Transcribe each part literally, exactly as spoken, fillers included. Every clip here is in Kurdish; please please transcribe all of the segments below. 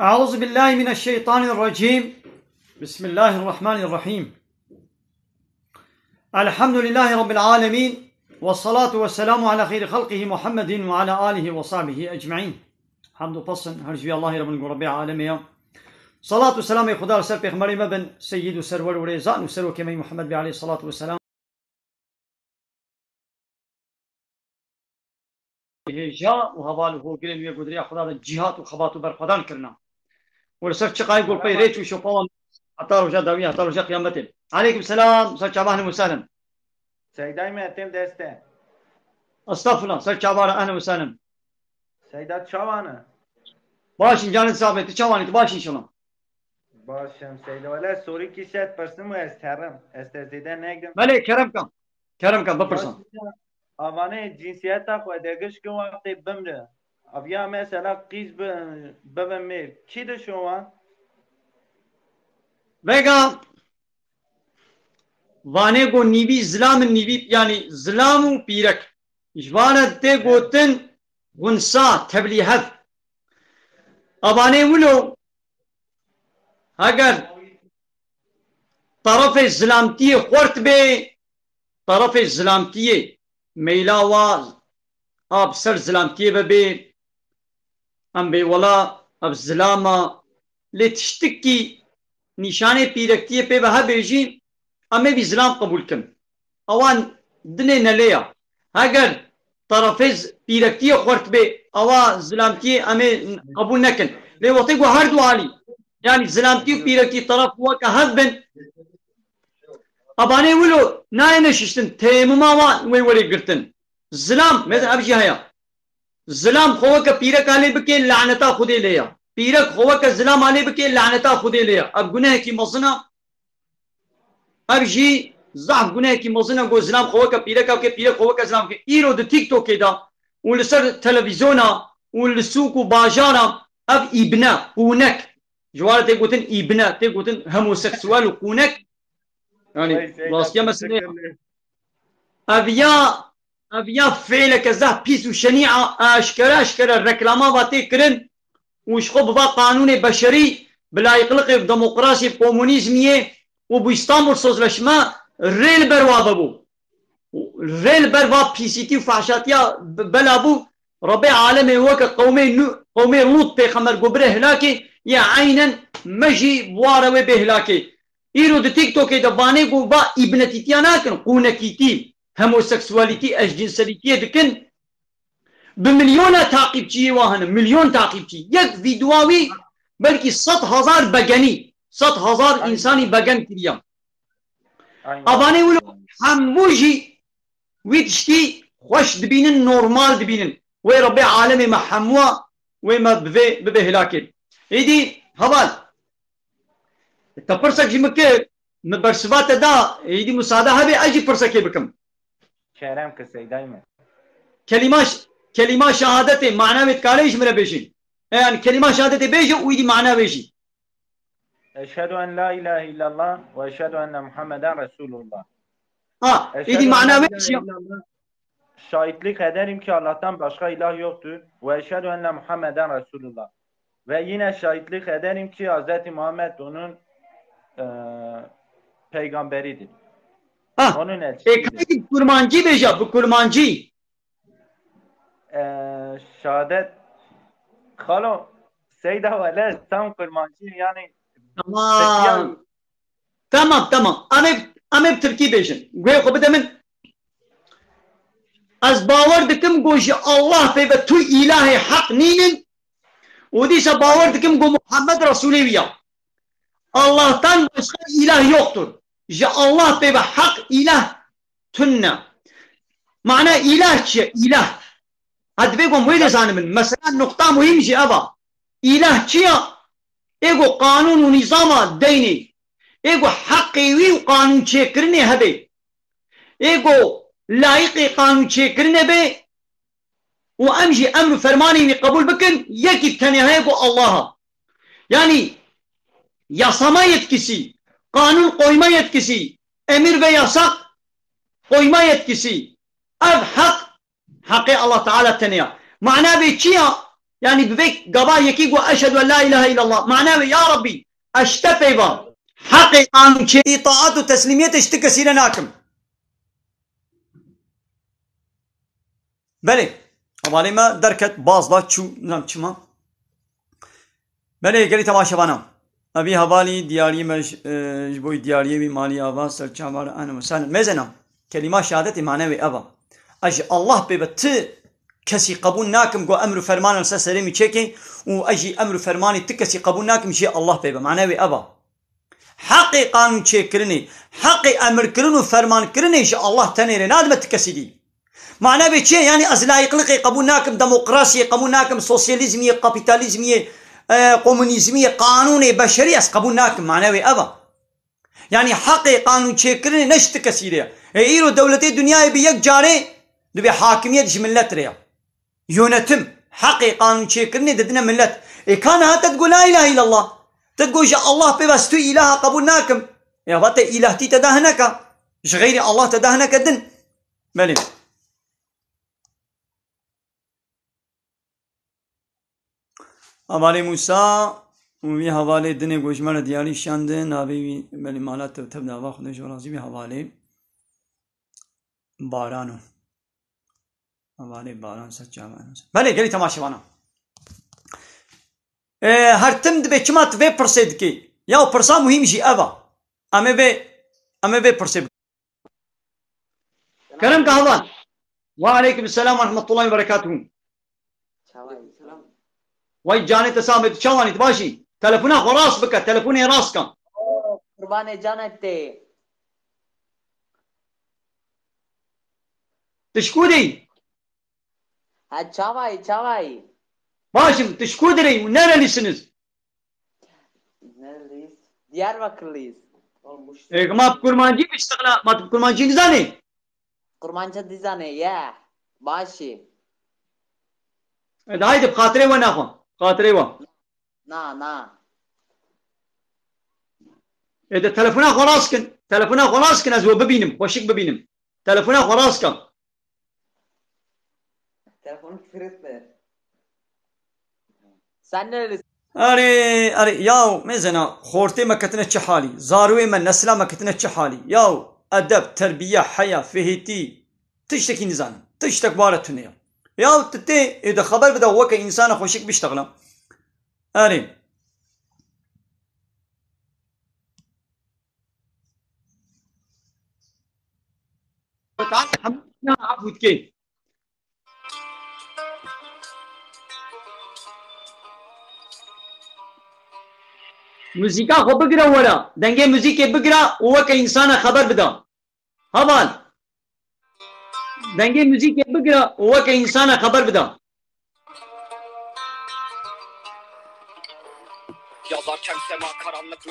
أعوذ بالله من الشيطان الرجيم. بسم الله الرحمن الرحيم. الحمد لله رب العالمين. والصلاة والسلام على خير خلقه محمد وعلى آله وصحبه أجمعين. Hamd û pesn her ji vî Allahê re bin ku Rebbê alemê ya. Salat û selamê Xuda li ser pêxemberê me bin, seyyid û serwer û rêzan û serokê me yî Muhammed bê aleyhissalatu vesselam. Hêja û heval û hogirên wê gudriya Xuda de cîhat û xebat û berxwedan kirina. Û li ser çiqayê gulpey rêç û şopa wan heta roja dawî, heta roja qiyametê. Aleykum selam, ser çava, ehlen û sehlen. Seydayê me, têm deste. Estağfurullah, ser çava re, ehlen û sehlen. Seyda, çawa ne? Baş in, canê saxbê, tu çawa ne? Tu baş inşallah. Baş im, Seyda. Wele sorîkî şet pirsim û ez terim. Ez te zêde nekim. Belê, kerem kan. Kerem kan, bipirsan. Baş im, avanê cinsiyeta xwe de gişkin wextê bimre. Aviya mesela qîz bi-, bibin mêr. Kî dişo wan? Vega, vanê ku nîvî zilam in, nîvî, yanî zilam û pîrek. Ji van re tê gotin xunsa, tevlîhev. Avanê wilo, heger terefê zilamtiyê xurt bê, terefê zilamtiyê meyla wa a bi ser zilamtiyê ve bê, em bê wela ev zilama, lê tiştikî nîşanê pîrektiyê pê ve hebê jî, em ê vî zilam qebûl kin. Ewan dinê nelê ya. Heger terefê z-, pîrektiyê xurt bê, ewa zilamtiyê em ê qebûl nekin. Lê wextê ku her du alî, yanî zilamtî û pîrektî teref weke hev bin, evanê wilo nayêne şiştin, teyemuma wan wê werê girtin. Zilam, mesela ev jî heye. Zilam xwe weke pîreka lê bike, laneta Xwedê lê ya. Pîrek xwe weke zilama lê bike, laneta Xwedê lê ya. Ev gunehekî mezin e. Ev jî zehf gunehekî mezin e, ku zilam xwe weke pîreka bike, pîrek xwe weke zilam bike. Îro di TikTokê de û li ser televîzyona û li sûk û bajara ev îbne, qûnek. Ji wan re tê gotin îbne, tê gotin homoseksuel û qûnek. Yanî, vay, Seyda, rastiya mesele ya. Ev ya, ev ya fêleke zehf pîs û şenî a, aşkere, aşkere reklama va tê kirin û ji xwe bi va qanûnê beşerî, bi layîqliqê, bi demokrasiyê, bi komunîzmiyê û bi Îstanbul Sözleşme rê li ber wa vebû. Rê li ber va pîsîtî û fahşatiya be-, bela bû. Rebê alemê weke qewmê Nû-, qewmê Lût pêxember got bire hilakê, yê eynen me jî bi wa re wê bê hilakê. Îro di TikTokê de vanê ku va îbnetîtiya nakin, qûnekîtî, homoseksualîtî, eşcinselîtiyê dikin. Bi milyona taqîbçiyê wa hene, milyon taqîbçî. Yek vîdyoa wî belkî sed hezar begenî, sed hezar Aynen. Însanî begen kiriya. Aynen. Avanê wilo hemû jî wî tiştî xweş dibînin, normal dibînin. Wê Rebê alemê me hemûa wê me bivê, bibe hilakê. Êdî heval, te pirsek ji min kir, min bersiva te da, êdî musade hebe ez jî pirsekê bikim. Kerem ki seydayê me. Kelîma ş-, kelîma şehadetê mana wê dikare ji min re bêjin. E, yani kelîma şehadetê bêje û êdî mana wê jî. Eşhedü en la ilahe illallah ve eşhedü enne Muhammeden Resulullah. Ha, Eşhedü êdî en mana la wê ilahe jî. illallah. Şahitlik ederim ki Allah'tan başka ilah yoktur. Ve eşhedü enne Muhammeden Resulullah. Ve yine şahitlik ederim ki Hz. Muhammed onun, e, peygamberidir. Ha, Onun e, elçisidir. Kayıp kurmancı bêje, bu kurmancı. E, şehadet. Xalo, Seyda wele, tam kurmancı yani. Tamam. Tamam, tamam. Em ê, em ê bi tirkî bêjin. Guhê xwe bide min. Ez bawer dikim ku ji Allah pê ve tu îlahê heq nînin û dîsa bawer dikim ku Muhammed Resulê wî ya. Allah'tan başka ilah yoktur. Ji Allah pê ve heq îlah tune. Mana îlah çi ye? Îlah. Ha, divê ku em wê de zanibin. Mesela nuqta muhîm jî ev a. Îlah çi ya? Ê ku qanûn û nîzama deynê, ê ku heqê wî û qanûn çêkirinê hebe, ê ku layiqê qanûn çêkirinê be û em jî emr û fermanê wî qebûl bikin, yekî tenê heye ku Allah a. Yanî yasama yetkisi, qanûn qoyma yetkisi, emir ve yasak qoyma yetkisi. Ev heq Heqê Allah Teala tenê ya. Mana vê çi ya? Yanî bi vê gava yekî got, "Eşhedü en la ilahe illallah." Mana wê, ya Rabbî, ez ji te peyva heqê qanûnçê, îtaat û teslîmiyetê ji ti kesî re nakim. Belê, hevalê me derket, baz da, çû, nizanim çima. Belê, gelî temaşevana. Evî hevalî diyariyê me ji, e, ji bo diyariyê wî malî ava ser çavar ene meselen. Mêzena, kelîma şehadetê mane wê ev a. Ez ji Allah pê ve ti kesî qebûl nakim ku emr û ferman li ser serê min çêke û ez jî emr û fermanê ti kesî qebûl nakim jê Allah pê ve. Mane wê ev a. Heqê qanûn çêkirinê, heqê emirkirin û fermankirinê ji Allah tenê re nadime ti kesî dî. Mane vê çi ye? Yanî ez layiqliqê qebûl nakim, demokrasiyê qebûl nakim, sosyalîzmiyê, kapîtalîzmiyê, e, komunîzmiyê, qanûnê beşerî ez qebûl nakim. Mane wê ev e. Yanî heqê qanûn çêkirinê ne ji ti kesî re ye. Ê îro dewletê dinyayê bi yek carê dibê hakimiyet ji millet re ye. Yönetim, heqê qanûn çêkirinê didine millet. Ê ka niha te digo la ilahe illallah. Te digo ji Allah pê ve ez tu îlaha qebûl nakim. Ya va te îlahtî te da hineka. Ji xeyrê Allah te da hineke din. Belê. Hevalê Mûsa û wî hevalê dinê ku ji me re diyarî şandin, navê wî, belê, mala tev tev dava Xwedê ji we razî bî, hevalê Baran o. Hevalê Baran ser çavan. Belê, gelî temaşevana. Ê, her tim dibê çima tu vê pirsê dikî? Ya pirsa muhîm jî ev a. Em ê vê, em ê vê pirsê Kerem Kahvan. Ve aleykum selam ve rahmetullahi ve berekatuhu. Çawa yî? Selam. Vay canê te samet, çawanî, tu baş î? Telefona xwe rast bike, telefonê rast ke. Oo, qurbanê cana te. Tu ji ku dî? Ha, çawa yî, çawa yî? Baş im, tu ji ku dirê û nerelîsiniz? Nerelîs? Diyarbakırlıyız. Ê, ma bi kurmancî biştexla, ma tu bi kurmancî nizanî? Kurmanca dizane, ya. Başî. Ê, de haydi, bi xatirê we naxwe. Xatirê we. Na, na. Ê, de telefona xwe rast kin. Telefona xwe rast kin, ez we bibînim, xweşik bibînim. Telefona xwe rast ke. Telefonu küfür etme. Sen nerelisin? Erê, erê, yaw, mêzena, xortê me ketine çi halî? Zarûyê me, nesla me ketine çi halî? Yaw, edeb, terbiye, heya, fêhêtî, tiştekî nizanin. Tiştek ware tune ye. Yaw, tu tê, ê de xeber bide, weke însana xweşik biştexile. Erê. Teala hemû efû dike. Muzîka xwe bigire were. Dengê muzîkê bigire û weke însana xeber bide. Heval. Dengê muzîkê bigire û weke însana xeber bide. Yazarken sema karanlık.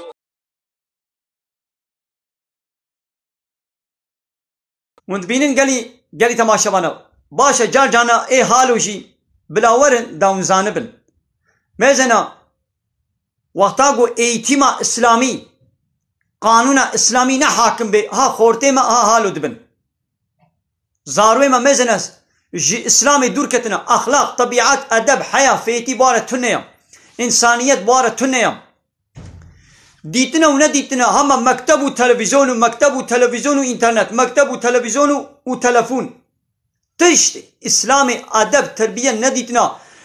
Hûn dibînin gelî, gelî temaşevana. Baş e, car carna ê halo jî bila werin da hûn zanibin. Mêzena, wexta ku eğitîma îslamî, qanûna îslamî ne hakim bê, ha xortê me, ha halo dibin. Zarûyê me mêzene ji îslamê dûr ketine. Exlaq, tebîat, edeb, heya, fêtî bare tune ye. Însaniyet bare tune ye. Dîtine û nedîtine, hema mekteb û televîzyon û mekteb û televîzyon û înternet, mekteb û televîzyon û, û telefon. Tişt îslamê edeb, terbiye nedîtine.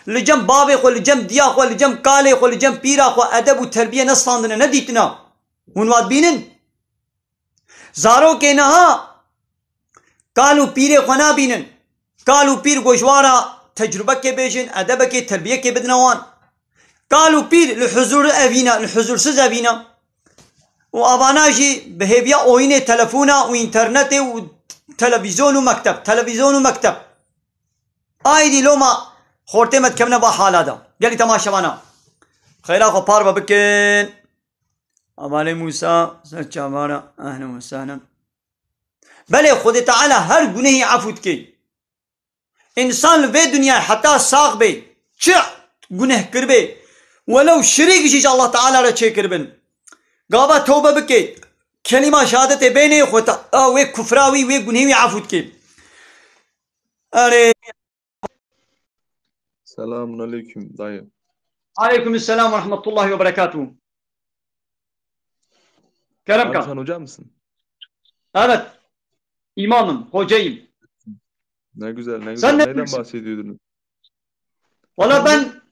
Li cem bavê xwe, li cem diya xwe, li cem kalê xwe, li cem pîra xwe edeb û terbiye nestandine, nedîtine. Hûn wa dibînin? Zarokê niha kal û pîrê xwe nabînin. Kal û pîr ku ji wan re tecrubekê bêjin, edebekê, terbiyekê bidine wan. Kal û pîr li huzûr evîne, li huzûrsiz evîne. Û avana jî bi hêviya oyînê, telefona û înternetê û televîzyon û mekteb, televîzyon û mekteb. Aydî loma xortê me dikevine va hala de. Gelî temaşevana. Xeyra xwe parve bikin. Hevalê Mûsa, ser çavara, ehlen we sehlen. Belê, Xwedê Teala her gunehî efû dike. Însan li vê dinyayê heta sax bê, çi guneh kiribê, welew şirîk jî ji Allah Teala re çêkiribin. Gava tewbe bike, kelîma şehadetê bênê, Xwedê Teala wê kufra wî, wê gunehî wî efû dike. Erê. Selamun aleyküm dayı. Aleyküm selam ve rahmetullahi ve berekatuhu. Kerem Abi kan. Sen hoca mısın? Evet. İmamım, hocayım. Ne güzel, ne Sen güzel. ne Neyden diyorsun? bahsediyordunuz? Valla Efendim? Ben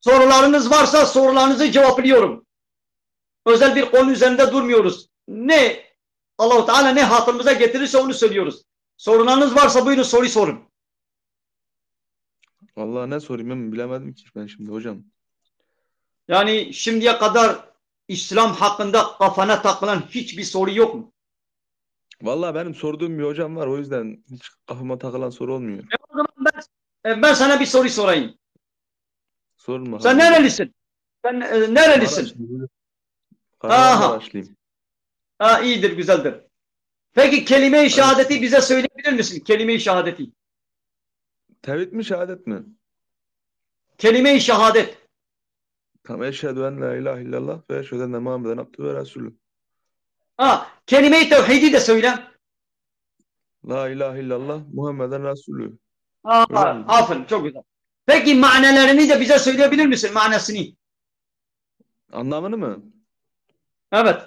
sorularınız varsa sorularınızı cevaplıyorum. Özel bir konu üzerinde durmuyoruz. Ne Allahu Teala ne hatırımıza getirirse onu söylüyoruz. Sorularınız varsa buyurun soruyu sorun. Vallahi ne sorayım, ben bilemedim ki ben şimdi hocam. Yani şimdiye kadar İslam hakkında kafana takılan hiçbir soru yok mu? Vallahi benim sorduğum bir hocam var, o yüzden hiç kafama takılan soru olmuyor. E, o zaman ben, e, ben sana bir soru sorayım. Sorun bakalım Sen hocam. Nerelisin? Sen e, nerelisin? Maraşlıyım. Aha. Kahramanmaraşlıyım. Ha, iyidir, güzeldir. Peki kelime-i şehadeti bize söyleyebilir misin? Kelime-i şehadeti. Tevhid mi, şehadet mi? Kelime-i şehadet. Tamam. Eşhedü en la ilahe illallah ve eşhedü enne Muhammeden abdühü ve resulü. Ha, kelime-i tevhidi de söyle. La ilahe illallah Muhammeden resulü. Ha, Öyle mi? Aferin, çok güzel. Peki manelerini de bize söyleyebilir misin? Manasını. Anlamını mı? Evet.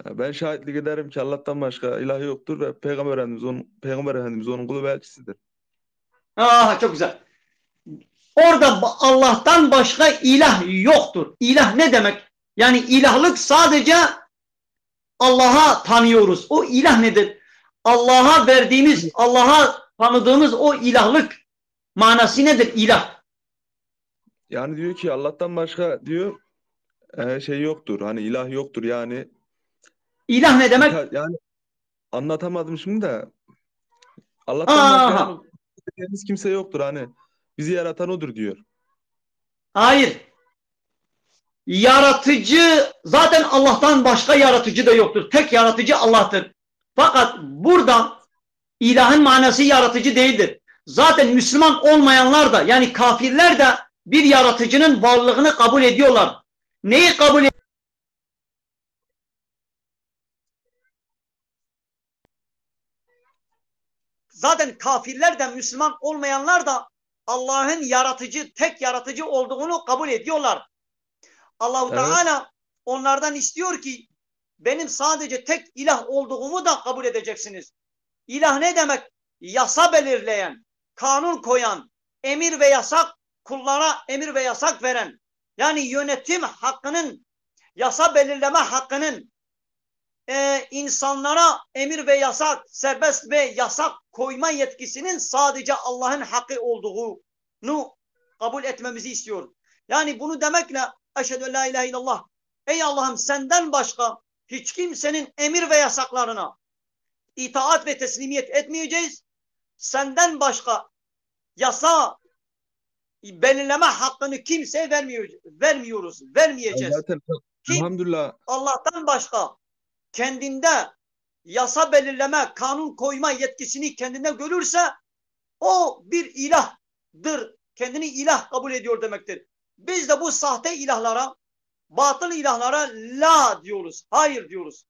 Ya, ben şahitlik ederim ki Allah'tan başka ilah yoktur ve Peygamber Efendimiz onun, Peygamber Efendimiz onun kulu ve elçisidir. Aha, çok güzel. Orada ba- Allah'tan başka ilah yoktur. İlah ne demek? Yani ilahlık sadece Allah'a tanıyoruz. O ilah nedir? Allah'a verdiğimiz, Allah'a tanıdığımız o ilahlık manası nedir? İlah. Yani diyor ki Allah'tan başka diyor e, şey yoktur. Hani ilah yoktur yani. İlah ne demek? Yani anlatamadım şimdi de. Allah'tan başka Aha. yani, kimse yoktur. Hani bizi yaratan odur diyor. Hayır. Yaratıcı, zaten Allah'tan başka yaratıcı da yoktur. Tek yaratıcı Allah'tır. Fakat burada ilahın manası yaratıcı değildir. Zaten Müslüman olmayanlar da, yani kafirler de bir yaratıcının varlığını kabul ediyorlar. Neyi kabul Zaten kafirler de, Müslüman olmayanlar da Allah'ın yaratıcı, tek yaratıcı olduğunu kabul ediyorlar. Allahu Evet. Teala onlardan istiyor ki benim sadece tek ilah olduğumu da kabul edeceksiniz. İlah ne demek? Yasa belirleyen, kanun koyan, emir ve yasak, kullara emir ve yasak veren, yani yönetim hakkının, yasa belirleme hakkının, e, insanlara emir ve yasak, serbest ve yasak koyma yetkisinin sadece Allah'ın hakkı olduğunu kabul etmemizi istiyor. Yani bunu demekle eşhedü en la ilahe illallah, ey Allah'ım, senden başka hiç kimsenin emir ve yasaklarına itaat ve teslimiyet etmeyeceğiz. Senden başka yasa belirleme hakkını kimseye vermiyor, vermiyoruz, Ya vermeyeceğiz. zaten Kim elhamdülillah. Allah'tan başka kendinde yasa belirleme, kanun koyma yetkisini kendinde görürse o bir ilahdır. Kendini ilah kabul ediyor demektir. Biz de bu sahte ilahlara, batıl ilahlara la diyoruz, hayır diyoruz.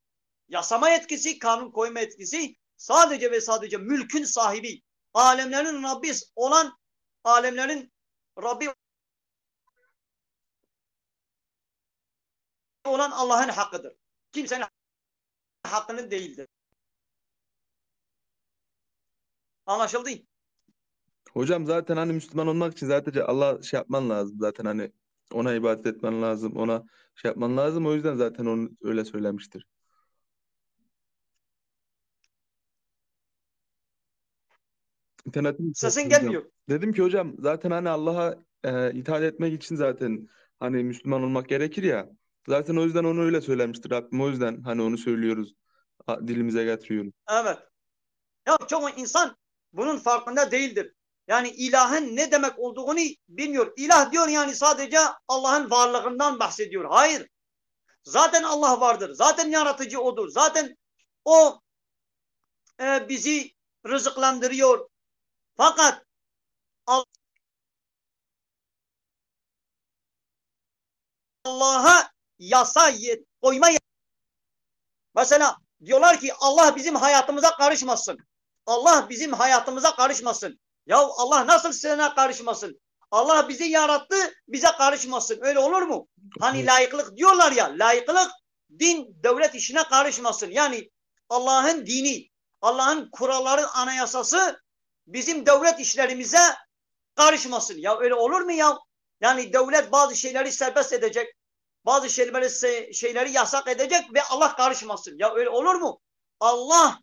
Yasama yetkisi, kanun koyma yetkisi sadece ve sadece mülkün sahibi, alemlerin Rabbi olan, alemlerin Rabbi olan Allah'ın hakkıdır. Kimsenin hakkının değildir. Anlaşıldı? Hocam zaten hani Müslüman olmak için zaten Allah şey yapman lazım zaten, hani ona ibadet etmen lazım, ona şey yapman lazım. O yüzden zaten onu öyle söylemiştir. İnternetim Sesin çekti hocam. Gelmiyor. Dedim ki hocam zaten hani Allah'a e, itaat etmek için zaten hani Müslüman olmak gerekir ya. Zaten o yüzden onu öyle söylemiştir Rabbim. O yüzden hani onu söylüyoruz. A- Dilimize getiriyoruz. Evet. Ya çoğu insan bunun farkında değildir. Yani ilahın ne demek olduğunu bilmiyor. İlah diyor yani sadece Allah'ın varlığından bahsediyor. Hayır. Zaten Allah vardır. Zaten yaratıcı odur. Zaten o e, bizi rızıklandırıyor. Fakat Allah'a yasa yet- koyma yet- Mesela diyorlar ki Allah bizim hayatımıza karışmasın. Allah bizim hayatımıza karışmasın. Ya Allah nasıl sana karışmasın? Allah bizi yarattı, bize karışmasın. Öyle olur mu? Hani layıklık diyorlar ya, layıklık din, devlet işine karışmasın. Yani Allah'ın dini, Allah'ın kuralları, anayasası bizim devlet işlerimize karışmasın. Ya öyle olur mu ya? Yani devlet bazı şeyleri serbest edecek, bazı şeyleri, se- şeyleri yasak edecek ve Allah karışmasın. Ya öyle olur mu? Allah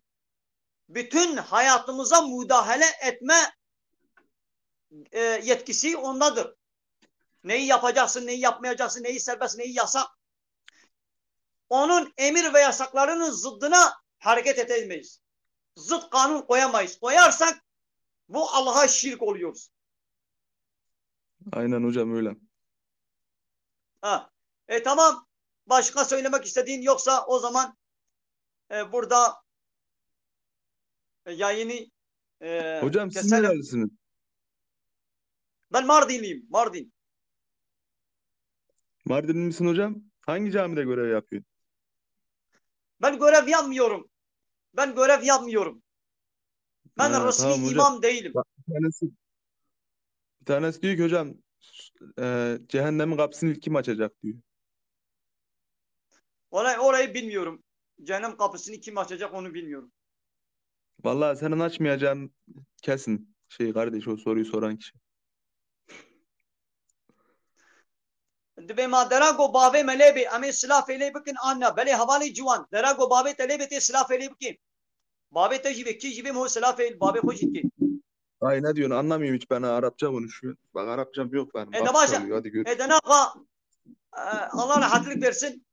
bütün hayatımıza müdahale etme, e, yetkisi ondadır. Neyi yapacaksın, neyi yapmayacaksın, neyi serbest, neyi yasak. Onun emir ve yasaklarının zıddına hareket edemeyiz. Zıt kanun koyamayız. Koyarsak bu Allah'a şirk oluyoruz. Aynen hocam, öyle. Ha. E, tamam. Başka söylemek istediğin yoksa o zaman, e, burada, e, yayını, e, Hocam siz keselim. Nerelisiniz? Ben Mardinliyim. Mardin. Mardinli misin hocam? Hangi camide görev yapıyorsun? Ben görev yapmıyorum. Ben görev yapmıyorum. Ben Ha, resmi tamam hocam. imam değilim. Bak, bir tanesi, bir tanesi diyor ki hocam, e, cehennemin kapısını ilk kim açacak diyor. Orayı, orayı bilmiyorum. Cehennem kapısını kim açacak, onu bilmiyorum. Vallahi senin açmayacağın kesin şey kardeş, o soruyu soran kişi. Dibê ma dera go bavê me lê bê, em ê silafê lê bikin an ne? Belê hevalê ciwan, dera go bavê te lê bê tê silafê lê bikê. Bavê te jî bê, kî jî bê, min silafê bavê xwe jî dikê. Ay ne diyorsun, anlamıyorum hiç, ben Arapça konuşuyor. Bak Arapçam yok benim. E de Bak, baş e, çalıyor, hadi gör. E de naxa, e, Allah rahatlık versin.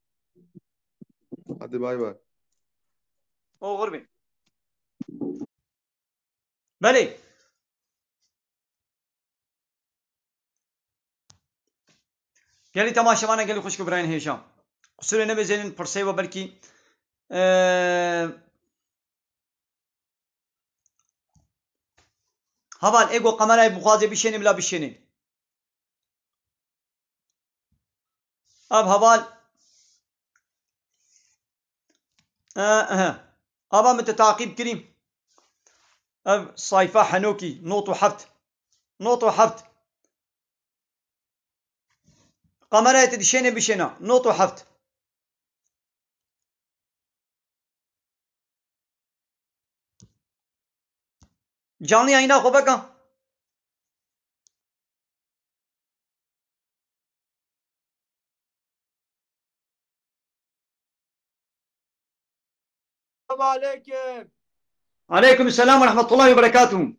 Hadi bay bay. Oxir bê. Belê. Gelî temaşevana, gelî xwişk û birayên hêja. Qusûrê nebêzênin pirsê we belkî, e, heval ê go kamerayê bixwazê bişênê bila bişênê. Ev heval, e, e, ava min te taqîb kirî. Ev sayfa henokî, not û heft. Not û heft. Kamerayê te dişêne bişêna. Not û heft. Canlı yayına xwe veke. Selam aleyküm. Aleyküm selam ve rahmetullahi ve berekatuhu.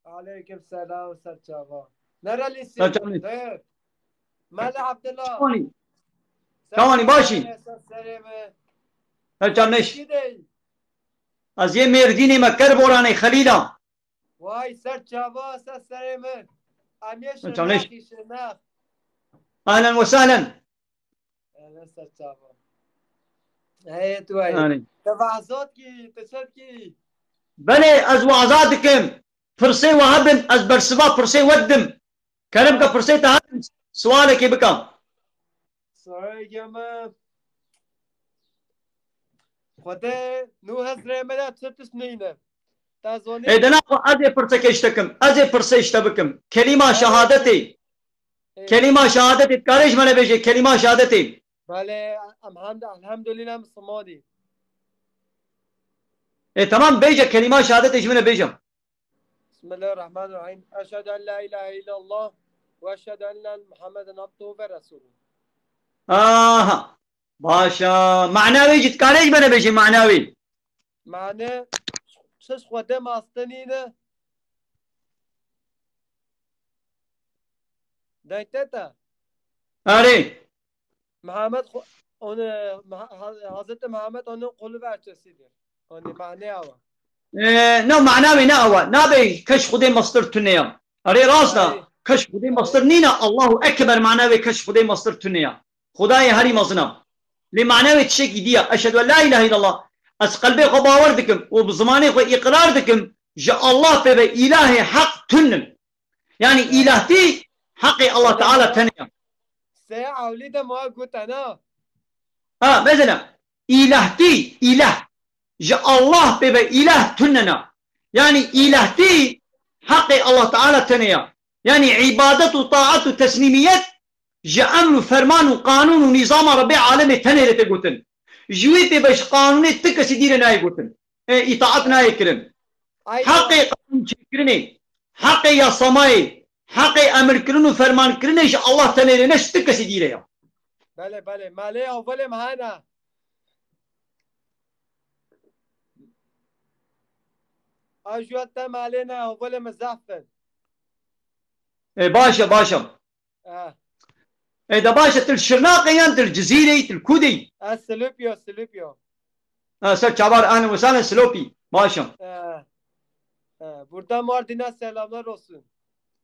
Aleyküm selam, ser çava. Nerelisin? Ser çava. Dayı. Mele Abdullah. Çawanî? Çawanî, başî? Ser serê mi? Ser çava neş. Kî dey? Ez yê Mêrdînê me, Kerboranê, Xelîla. Vay, ser çava, ser serê mi? Em yê Şirnexî, Şirnex. Ahlen ve sahlen. Ehlen, ser çava. Hey, tu hey. Yani. Te vaza dikî, te çi dikî? Belê, ez waza dikim. Pirsê we hebin, ez bersiva pirsê we didim. Kerem ke pirsê te hebin, sualekê bike. Sualekê me. Xwedê nû hezrê me de çi tişt neyne. Te zonê. Ê, dina xwe ez ê pirseke ji te kim. Ez ê pirsê ji te bikim. Kelîma şehadetê. Ê. Kelîma şehadetê, dikarê ji me re bêje, kelîma şehadetê. Belê, em hamd-, elhamdülillah, Müslümanî. Ê, tamam, bêje, kelîma şehadetê ji min re bêje. Bismillahirrahmanirrahim. Eşhedü en la ilahe illallah ve eşhedü enne Muhammeden abduhu ve resuluhu. Aha. Baş e. Mana wê jî dikarê ji me re bêjî, mana wê? Mane, çi Xwedê maste nîne. Deng te te. Erê. Muhammed xwe-, onu, Muha-, Ha-, Hazreti Muhammed onun kulu ve elçisidir. Onu mane awa. Ee, na mana wê ne awa. Nabe keş Xwedê mastir tune ya. Erê, rast e. Erê. Keş Xwedê mastir nîne. Allahu Ekber, mana wê keş Xwedê mastir tune ya. Xwedayê herî mezin e. Lê mana wê tiştekî dî ye. Eşhedü en la ilahe illallah. Ez qelbê xwe bawer dikim û bi zimanê xwe îqrar dikim, ji Allah pê ve îlahê heq tunin. Yani îlahtî heqê Allah Teala tenê ye. Seyê Ewlî de ma gote ne? Ha, mesela, îlahtî, îlah. Ji Allah pê ve îlah tunine. Yani îlahtî heqê Allah Teala tenê ye. Yanî îbadet û taet û teslîmiyet ji emr û ferman û qanûn û nîzama Rebbê alemê tenê re tê gotin. Ji wî pê be ji qanûnê ti kesî dî re nayê gotin. Ê, îtaet nayê kirin. Aynen. Heqê qanûn çêkirinê, heqê yasamayê, heqê emirkirin û fermankirinê ji Allah tenê re ne ji ti kesî dî re ya. Belê, belê. Malê hevalê me hene. Ew ji te malê ne, hevalê me zehf in. Ê, baş e, baş e. Eh. Ê, de baş e, tu li Şirnaqê yan, tu li Cizîrê, tu li ku de yî? Ez Silopî yo, Silopî yo. Ha, ser çavar, ahlen we sahlen Silopî. Baş e. Eh. Eh, burada Mardin'e selamlar olsun.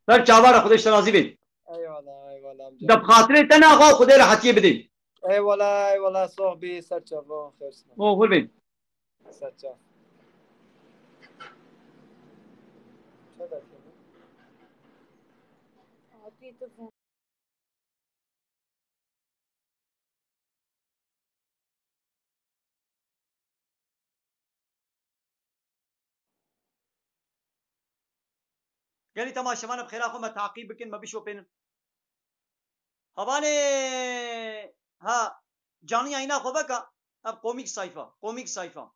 Ser çavar, Xwedê ji te razî be. Eyvallah, eyvallah amca. De bi xatirê te naxwe, Xwedê rehetiyê bide. Eyvallah, eyvallah, sohbî, ser çavan, xêr sima. O, xêr be. Ser çav. Gelî temaşevanê bi xêra xwe me taqîb bikin, me bişopênin. Hevalê, ha, canlı yayına xwe veka, ev komik sayfa, komik sayfa.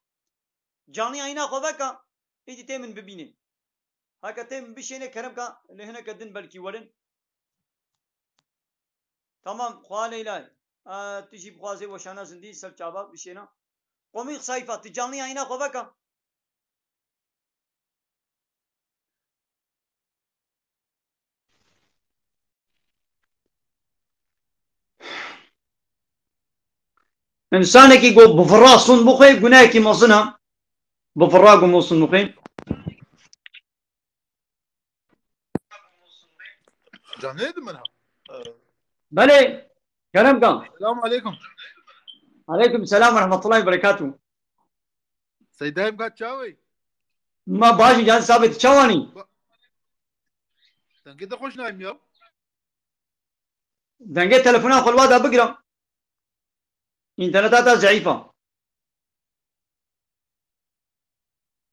Canlı yayına xwe veka, îdî tê min bibînin. Heke tê min bişêne kerem ka, lê hineke din belkî werin. Tamam, xwa Leyla. A, tu jî bixwazê weşana zindî ser çava bişêna. Komik sayfa, tu canlı yayına xwe veka. Însanekî ku bi vira sûnd bixwe, gunehekî mezin e. Bi vira ku sûnd bixwe. Canê di min ha. Belê, kerem kan. Selamun aleyküm. Aleyküm selam ve rahmetullahi ve berekatuhu. Seydayim ka çawê? Ma baş in, can sabit çawanî? Ba-, dengê de xweş nayim ya. Dengê telefona xwe li wa da bigiram. Înterneta te zeîf a.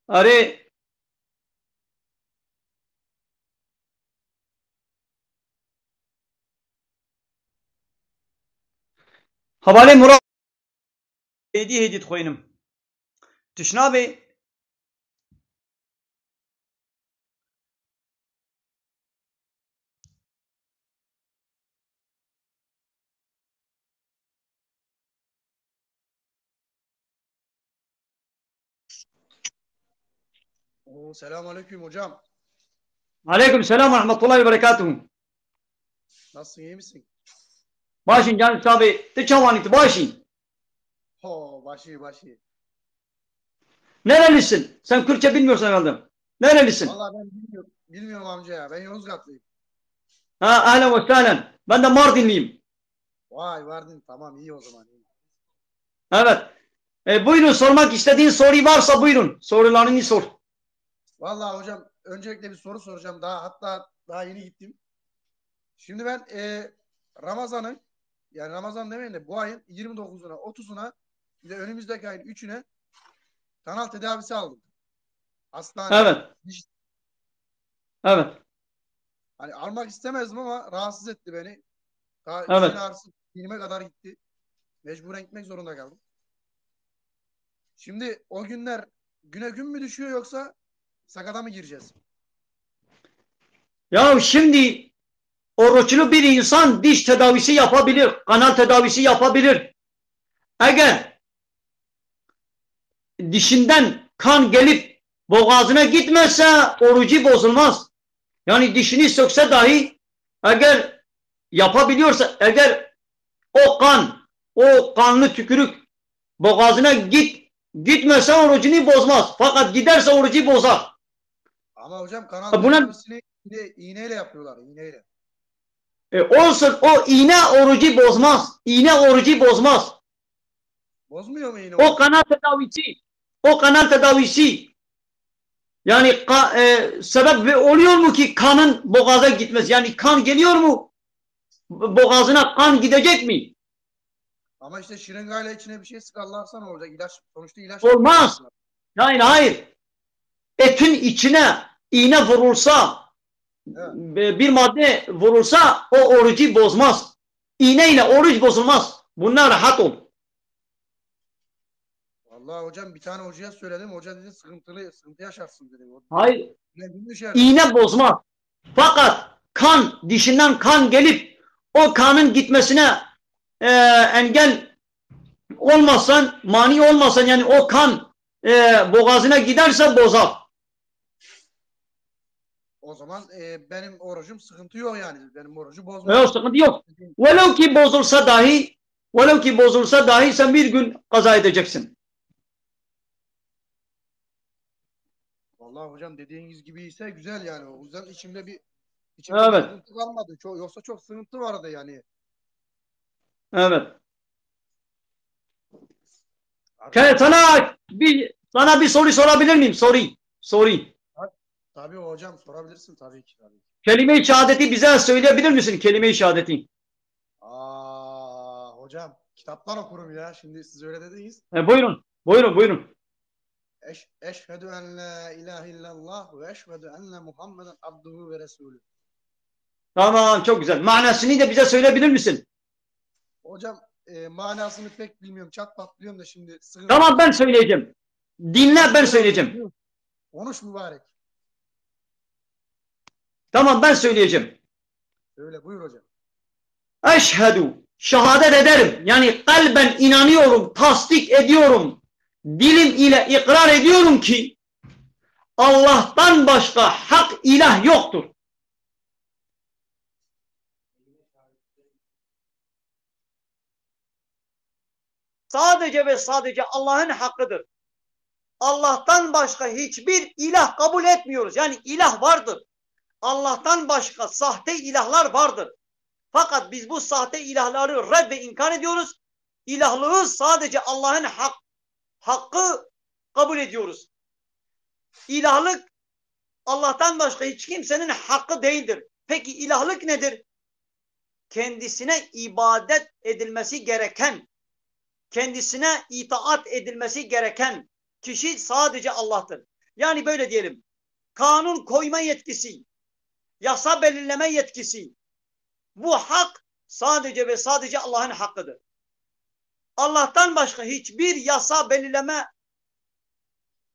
Erê. Hevalê Murat. Hêdî hêdî dixwînim. Tişt nabê. Oo, selamun aleyküm hocam. Aleyküm selam ve rahmetullahi ve berekatuhu. Nasılsın, iyi misin? Başın canım tabi. Te çawanî, tu başî? Ho, başî, başî. Nerelisin? Sen Kürtçe bilmiyorsun herhalde. Nerelisin? Vallahi ben bilmiyorum, bilmiyorum amca ya. Ben Yozgatlıyım. Ha, ahlen ve sahlen. Ben de Mardinliyim. Vay, Mardin, tamam, iyi o zaman, iyi. Evet. E, buyurun, sormak istediğin soru varsa buyurun. Sorularını sor. Vallahi hocam, öncelikle bir soru soracağım. Daha, hatta daha yeni gittim. Şimdi ben, e, Ramazan'ın, yani Ramazan demeyin de bu ayın yirmi dokuzuna, otuzuna, bir de önümüzdeki ayın üçüne kanal tedavisi aldım. Hastanede. Evet. Diş- Evet. Hani almak istemezdim ama rahatsız etti beni. Daha Evet. Üstüne ağrısı dinime kadar gitti. Mecburen gitmek zorunda kaldım. Şimdi o günler güne gün mü düşüyor yoksa sakata mı gireceğiz? Ya şimdi oruçlu bir insan diş tedavisi yapabilir, kanal tedavisi yapabilir. Eğer dişinden kan gelip boğazına gitmezse orucu bozulmaz. Yani dişini sökse dahi eğer yapabiliyorsa, eğer o kan, o kanlı tükürük boğazına git gitmese orucunu bozmaz. Fakat giderse orucu bozar. Ama hocam kanal Buna tedavisini iğne- iğneyle yapıyorlar, iğneyle. E, olsun, o iğne orucu bozmaz. İğne orucu bozmaz. Bozmuyor mu iğne O orucu? Kanal tedavisi, o kanal tedavisi yani ka- e, sebep ve- oluyor mu ki kanın boğaza gitmesi? Yani kan geliyor mu? Boğazına kan gidecek mi? Ama işte şırıngayla içine bir şey sıkarlarsa ne olacak? İlaç, sonuçta ilaç Olmaz. Hayır, hayır. Etin içine iğne vurulsa, Evet. Bi-, bir madde vurulsa o orucu bozmaz. İğneyle oruç bozulmaz. Bundan rahat ol. Vallahi hocam, bir tane hocaya söyledim. Hoca dedi sıkıntılı, sıkıntı yaşarsın dedi. O Hayır. Ne bilmiş yani. İğne bozmaz. Fakat kan, dişinden kan gelip o kanın gitmesine, e, engel olmazsan, mani olmazsan, yani o kan, e, boğazına giderse bozar. O zaman, e, benim orucum sıkıntı yok yani. Benim orucu bozmaz. Yok, sıkıntı yok. Velev ki bozulsa dahi, velev ki bozulsa dahi sen bir gün kaza edeceksin. Vallahi hocam, dediğiniz gibi ise güzel yani. O yüzden içimde bir, içimde bir Evet. sıkıntı kalmadı. Çok, yoksa çok sıkıntı vardı yani. Evet. Ke-, sana bir, sana bir soru sorabilir miyim? Soru. Soru. Tabii hocam, sorabilirsin tabii ki, tabii ki. Kelime-i şehadeti bize söyleyebilir misin? Kelime-i şehadeti. Aa, hocam, kitaptan okurum ya. Şimdi siz öyle dediniz. E, buyurun. Buyurun, buyurun. Eş-, eşhedü en la ilahe illallah ve eşhedü enne Muhammeden abduhu ve resulü. Tamam, çok güzel. Manasını da bize söyleyebilir misin? Hocam, e, manasını pek bilmiyorum. Çat pat biliyorum da şimdi sıkıntı. Tamam, ben söyleyeceğim. Dinle, ben söyleyeceğim. Konuş mübarek. Tamam, ben söyleyeceğim. Söyle, buyur hocam. Eşhedü, şehadet ederim. Yani kalben inanıyorum, tasdik ediyorum. Dilim ile ikrar ediyorum ki Allah'tan başka hak ilah yoktur. Sadece ve sadece Allah'ın hakkıdır. Allah'tan başka hiçbir ilah kabul etmiyoruz. Yani ilah vardır. Allah'tan başka sahte ilahlar vardır. Fakat biz bu sahte ilahları red ve inkar ediyoruz. İlahlığı sadece Allah'ın hak-, hakkı kabul ediyoruz. İlahlık Allah'tan başka hiç kimsenin hakkı değildir. Peki ilahlık nedir? Kendisine ibadet edilmesi gereken, kendisine itaat edilmesi gereken kişi sadece Allah'tır. Yani böyle diyelim, kanun koyma yetkisi, yasa belirleme yetkisi, bu hak sadece ve sadece Allah'ın hakkıdır. Allah'tan başka hiçbir yasa belirleme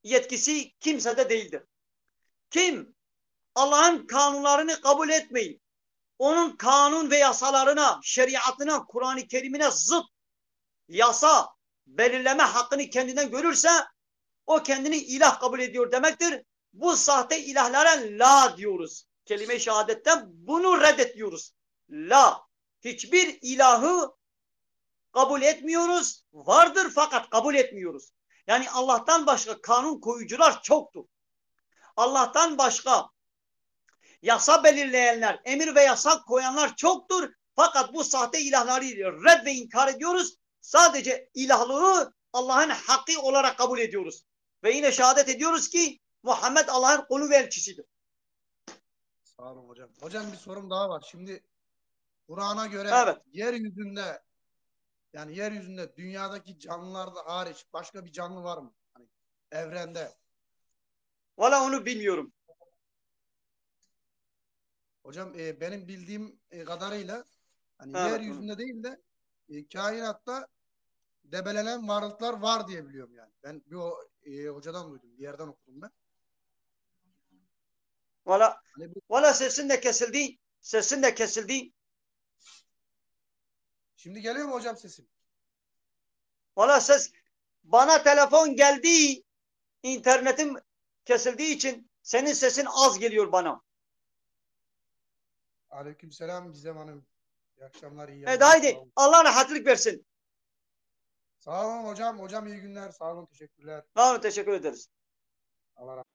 yetkisi kimsede değildir. Kim Allah'ın kanunlarını kabul etmeyip, onun kanun ve yasalarına, şeriatına, Kur'an-ı Kerim'ine zıt yasa belirleme hakkını kendinden görürse, o kendini ilah kabul ediyor demektir. Bu sahte ilahlara la diyoruz. Kelime-i şehadetten bunu reddediyoruz. La. Hiçbir ilahı kabul etmiyoruz. Vardır fakat kabul etmiyoruz. Yani Allah'tan başka kanun koyucular çoktur. Allah'tan başka yasa belirleyenler, emir ve yasak koyanlar çoktur. Fakat bu sahte ilahları red ve inkar ediyoruz. Sadece ilahlığı Allah'ın hakkı olarak kabul ediyoruz. Ve yine şehadet ediyoruz ki Muhammed Allah'ın kulu ve elçisidir. Sağ olun hocam. Hocam, bir sorum daha var. Şimdi Kur'an'a göre Evet. yeryüzünde, yani yeryüzünde dünyadaki canlılar da hariç başka bir canlı var mı? Hani evrende. Valla onu bilmiyorum. Hocam, e, benim bildiğim, e, kadarıyla hani Evet, yeryüzünde değil de, e, kainatta debelenen varlıklar var diye biliyorum yani. Ben bir o, e, hocadan duydum, bir yerden okudum ben. Valla, Hani bu valla sesin de kesildi. Sesin de kesildi. Şimdi geliyor mu hocam sesim? Valla ses, bana telefon geldi, internetim kesildiği için senin sesin az geliyor bana. Aleykümselam Gizem Hanım. İyi akşamlar, iyi E, yayınlar. Haydi, Sağ olun. Allah rahatlık versin. Sağ olun hocam. Hocam, iyi günler. Sağ olun, teşekkürler. Sağ olun, teşekkür ederiz. Allah razı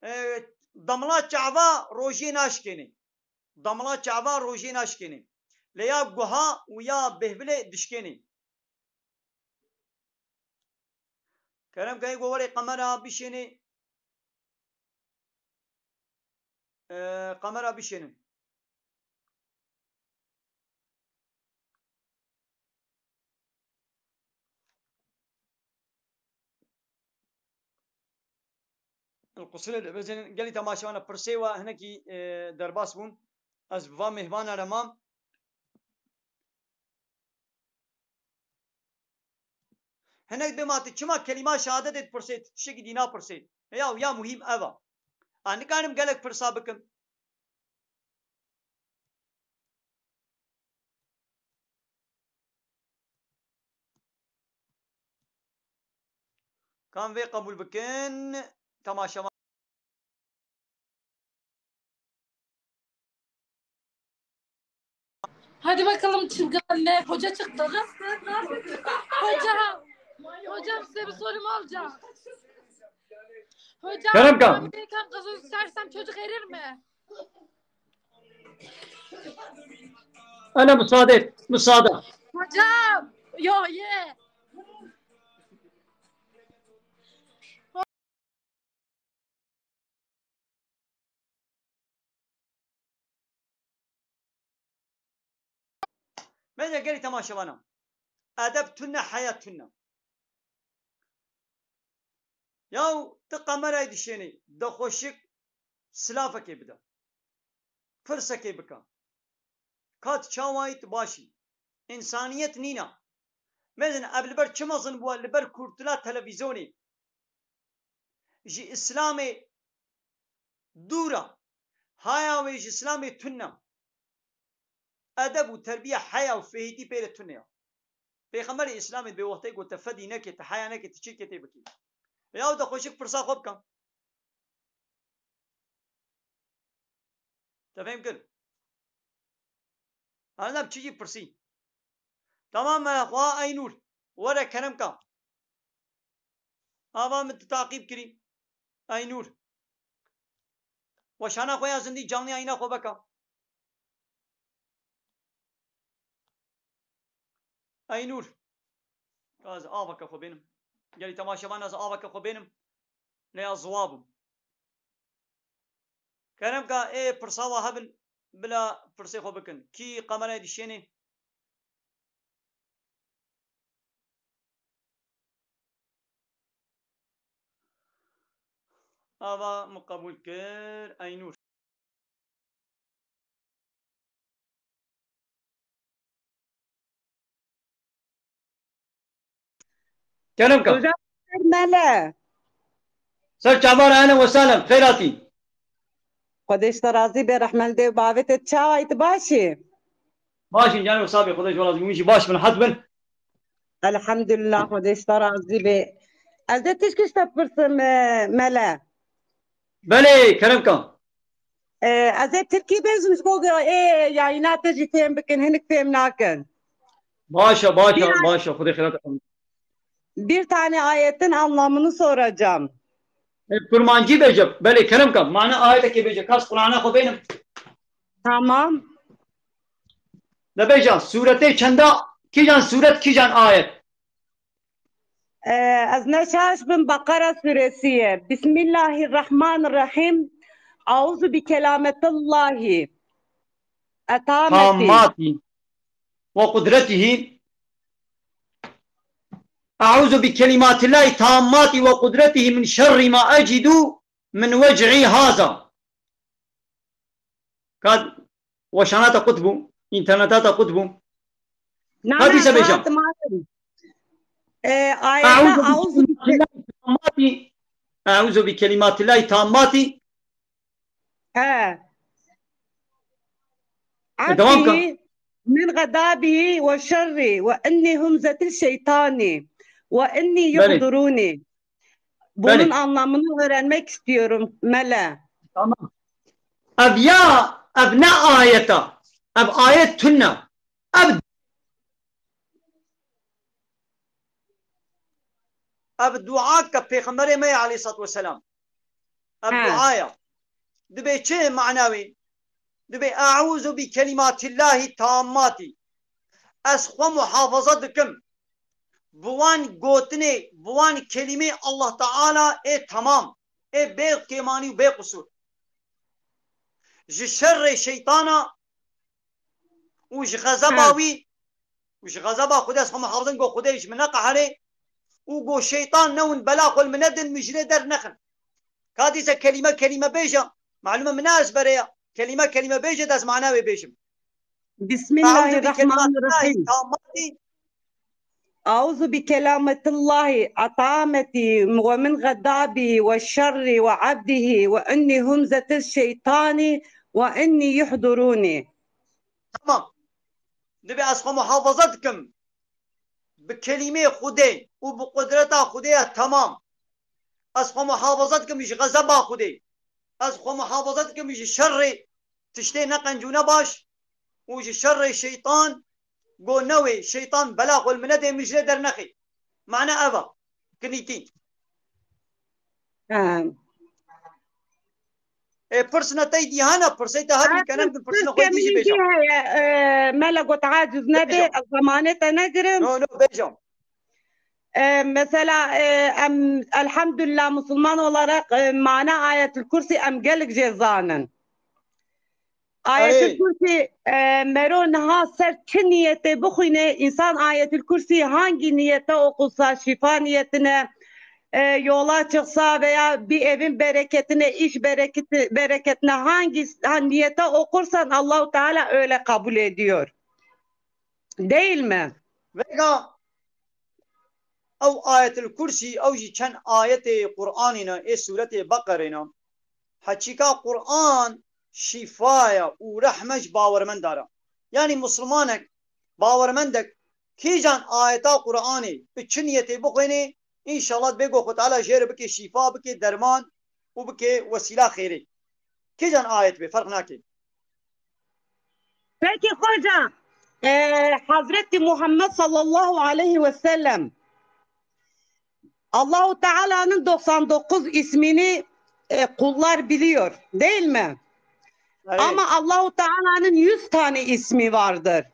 Evet, damla çava rojê naşkênê. Damla çava rojê naşkênê. Lê ya guha û ya bêhvilê dişkênê. Kerem ke go werê kamera bişênê. Ee, kamera bişênin. Qusûrê dibêjin, gelî temaşevana pirsê we hinekî, e, derbas bûn. Ez bi van mêhvana re mam. Hinek dê ma tu çima kelîma şehadetê dipirsê, tu tiştekî dî napirsê. Ya, ya muhîm ev a. A nikarim gelek pirsa bikim. Kan vê qebûl bikin, temaşevan. Hadi bakalım çılgın anne. Hoca çıktı. Hocam. Hocam, size bir sorum olacak. Hocam, Kerem Kan. Hamileyken kızı istersem çocuk erir mi? Ana, müsaade et, müsaade. Hocam, yo, ye. Bence gelî temaşevana. Edeb tune, heya tune. Yaw, tu kamerayê dişênî, de xweşik silafekê bide. Pirsekê bike. Ka tu çawayî, tu baş î. Însaniyet nîne. Mezin ev li ber çi mezin bûye? Li ber kurtila televîzyonê. Ji Îslamê dûr e. Haya wê ji Îslamê tune. Edeb û terbiye, heya û fêhîtî pê re tune ye. Pêxemberê Îslamê bê wextê got, te fedî neke, te heya neke, te çirkê tê bikî. Ya de xweşik pirsa xwe bikin. Te fêm kir? Hezem çi jî pirsî. Tamam, e, xwe Eynûr. Were kerem ka. Ava min tu taqîb kirî. Eynûr. Weşana xwe ya zindî canlı yayına xwe beka. Eynûr. Ez aveke xwe bênim. Gelî temaşevan ez aveke xwe bênim. Lê ya ziwa bûm. Kerem ka ê pirsa wa hebin, bila pirsê xwe bikin. Kî kamerayê dişênê? Ava min qebûl kir. Eynûr. Kerem ka. Hocam, mele. Ser çavan, ehlen we sehlen, xêr hatî. Xwedê ji te razî be, rehmel dê û bavê te, çawa yî, tu baş î? Baş in, canê wisa be, Xwedê ji we razî be, hûn jî baş bin, rehet bin. Elhamdulillah, Xwedê ji te razî be. Ez ê tişkî ji te bipirsim, e, mele. Belê, kerem ka. E, ez ê tirkî bêjim ji bo ê yayîna te jî fêm bikin, hinek fêm nakin. Baş e, baş e, Bir baş e, Xwedê xêra te. Bir tane ayetin anlamını soracağım. E, kurmancî bêje. Belê, kerem ka. Mana ayetekê bêje. Kas Qur'ana xwe bênim. Tamam. De bêje, sûretê çenda, kîjan sûret, kîjan ayet? E, ez ne şaş bim, Bakara suresi ye. Bismillahirrahmanirrahim. Auzu bi kelametillahi. Etameti. Tammatî. Ve kudretihi. Euzu bi kelimatillahi tammatî ve kudretihi min şerri ma ecidu min vec'i haza. Ka weşana te qut bû, înterneta te qut bû. Na, na, hadîse bêje. Saet matin. E, ayeta Euzu bi euzu bi kelimatillahi tammatî. Euzu bi kelimatillahi tammatî. He. E, devam ka. Afi min ghadabihi ve şerri ve inni humzetil şeytani ve inni Belê. Yuhduruni. Bunun Belê. Anlamını öğrenmek istiyorum, Mele. Tamam. Ev ya, ev ne ayeta? Ev ayet tune. Ev Ev dua ke Pêxemberê me ye aleyhissalatu vesselam. Ev He. Dua ye. Dibê çi mana wî? Dibê, "Euzu bi kelimatillahi tammatî." Ez xwe muhafaza dikim bi wan gotinê, bi wan kelîmê Allah Teala ê temam, ê bê kêmanî û bê qusûr. Ji şerrê şeytana û ji xezeba He. Wî û ji xezeba Xwedê ez xwe muhafizim, go Xwedê ji min neqeherê û go şeytan newin bela xwe li min nedin, min ji lê dernexin. Ka dîse kelîme kelîme bêje. Malûm e min ne ezbere ye. Kelîme kelîme bêje de ez mana wê bêjim. بسم الله الرحمن الرحيم. أعوذ بكلمة الله التامة ومن غضبه وشره وعبده وإني همزة الشيطان وإني يحضرون. Tamam. Divê ez xwe muhafaza dikim bi kelîmê Xwedê û bi qudreta Xwedê ya temam. Ez xwe muhafaza dikim ji xezeba Xwedê. Ez xwe muhafaza dikim ji şerê tiştê neqenc û nebaş û ji şerê şeytan. Go newê şeytan bela xwe li min nedê, min ji lê dernexê. Mane ev e. Kinîtî. Ê, pirsina te dî hene, pirsê te hebî, kerem kin, pirsina xwe dî jî bêje. Heye, e, mele got aciz nebe, ez zamanê te negirim. No, no, bêje. E, mesela, e, em, elhamdülillah, Müslüman olarak, e, mana Ayetül Kürsi em gelek jê zanin. Ayetül Kürsi, e, mero niha ser çi niyetê bixwîne, insan Ayetül Kürsi hangi niyete okursa, şifa niyetine, e, yola çıksa veya bir evin bereketine, iş bereketi, bereketine hangi ha, niyete okursan Allahu Teala öyle kabul ediyor. Değil mi? Vega ew Ayetül Kürsi, ew jî çend ayetê Qur'anî ne, ê sûretê Beqerê ne. Heçîka Qur'an şîfa ye û rehme ji bawermenda re. Yanî Musulmanek, bawermendek, kîjan ayeta Qur'anê bi çi niyetê bixwênê, înşallah dibê ku Xwe Teala jê re bike şîfa, bike derman û bike wesîla xêrê. Kîjan ayet be, ferq nake. Peki hoca, e, Hazreti Muhammed sallallahu aleyhi ve sellem Allahu Teala'nın doksan dokuz ismini, e, kullar biliyor, değil mi? Evet. Ama Allahu Teala'nın yüz tane ismi vardır.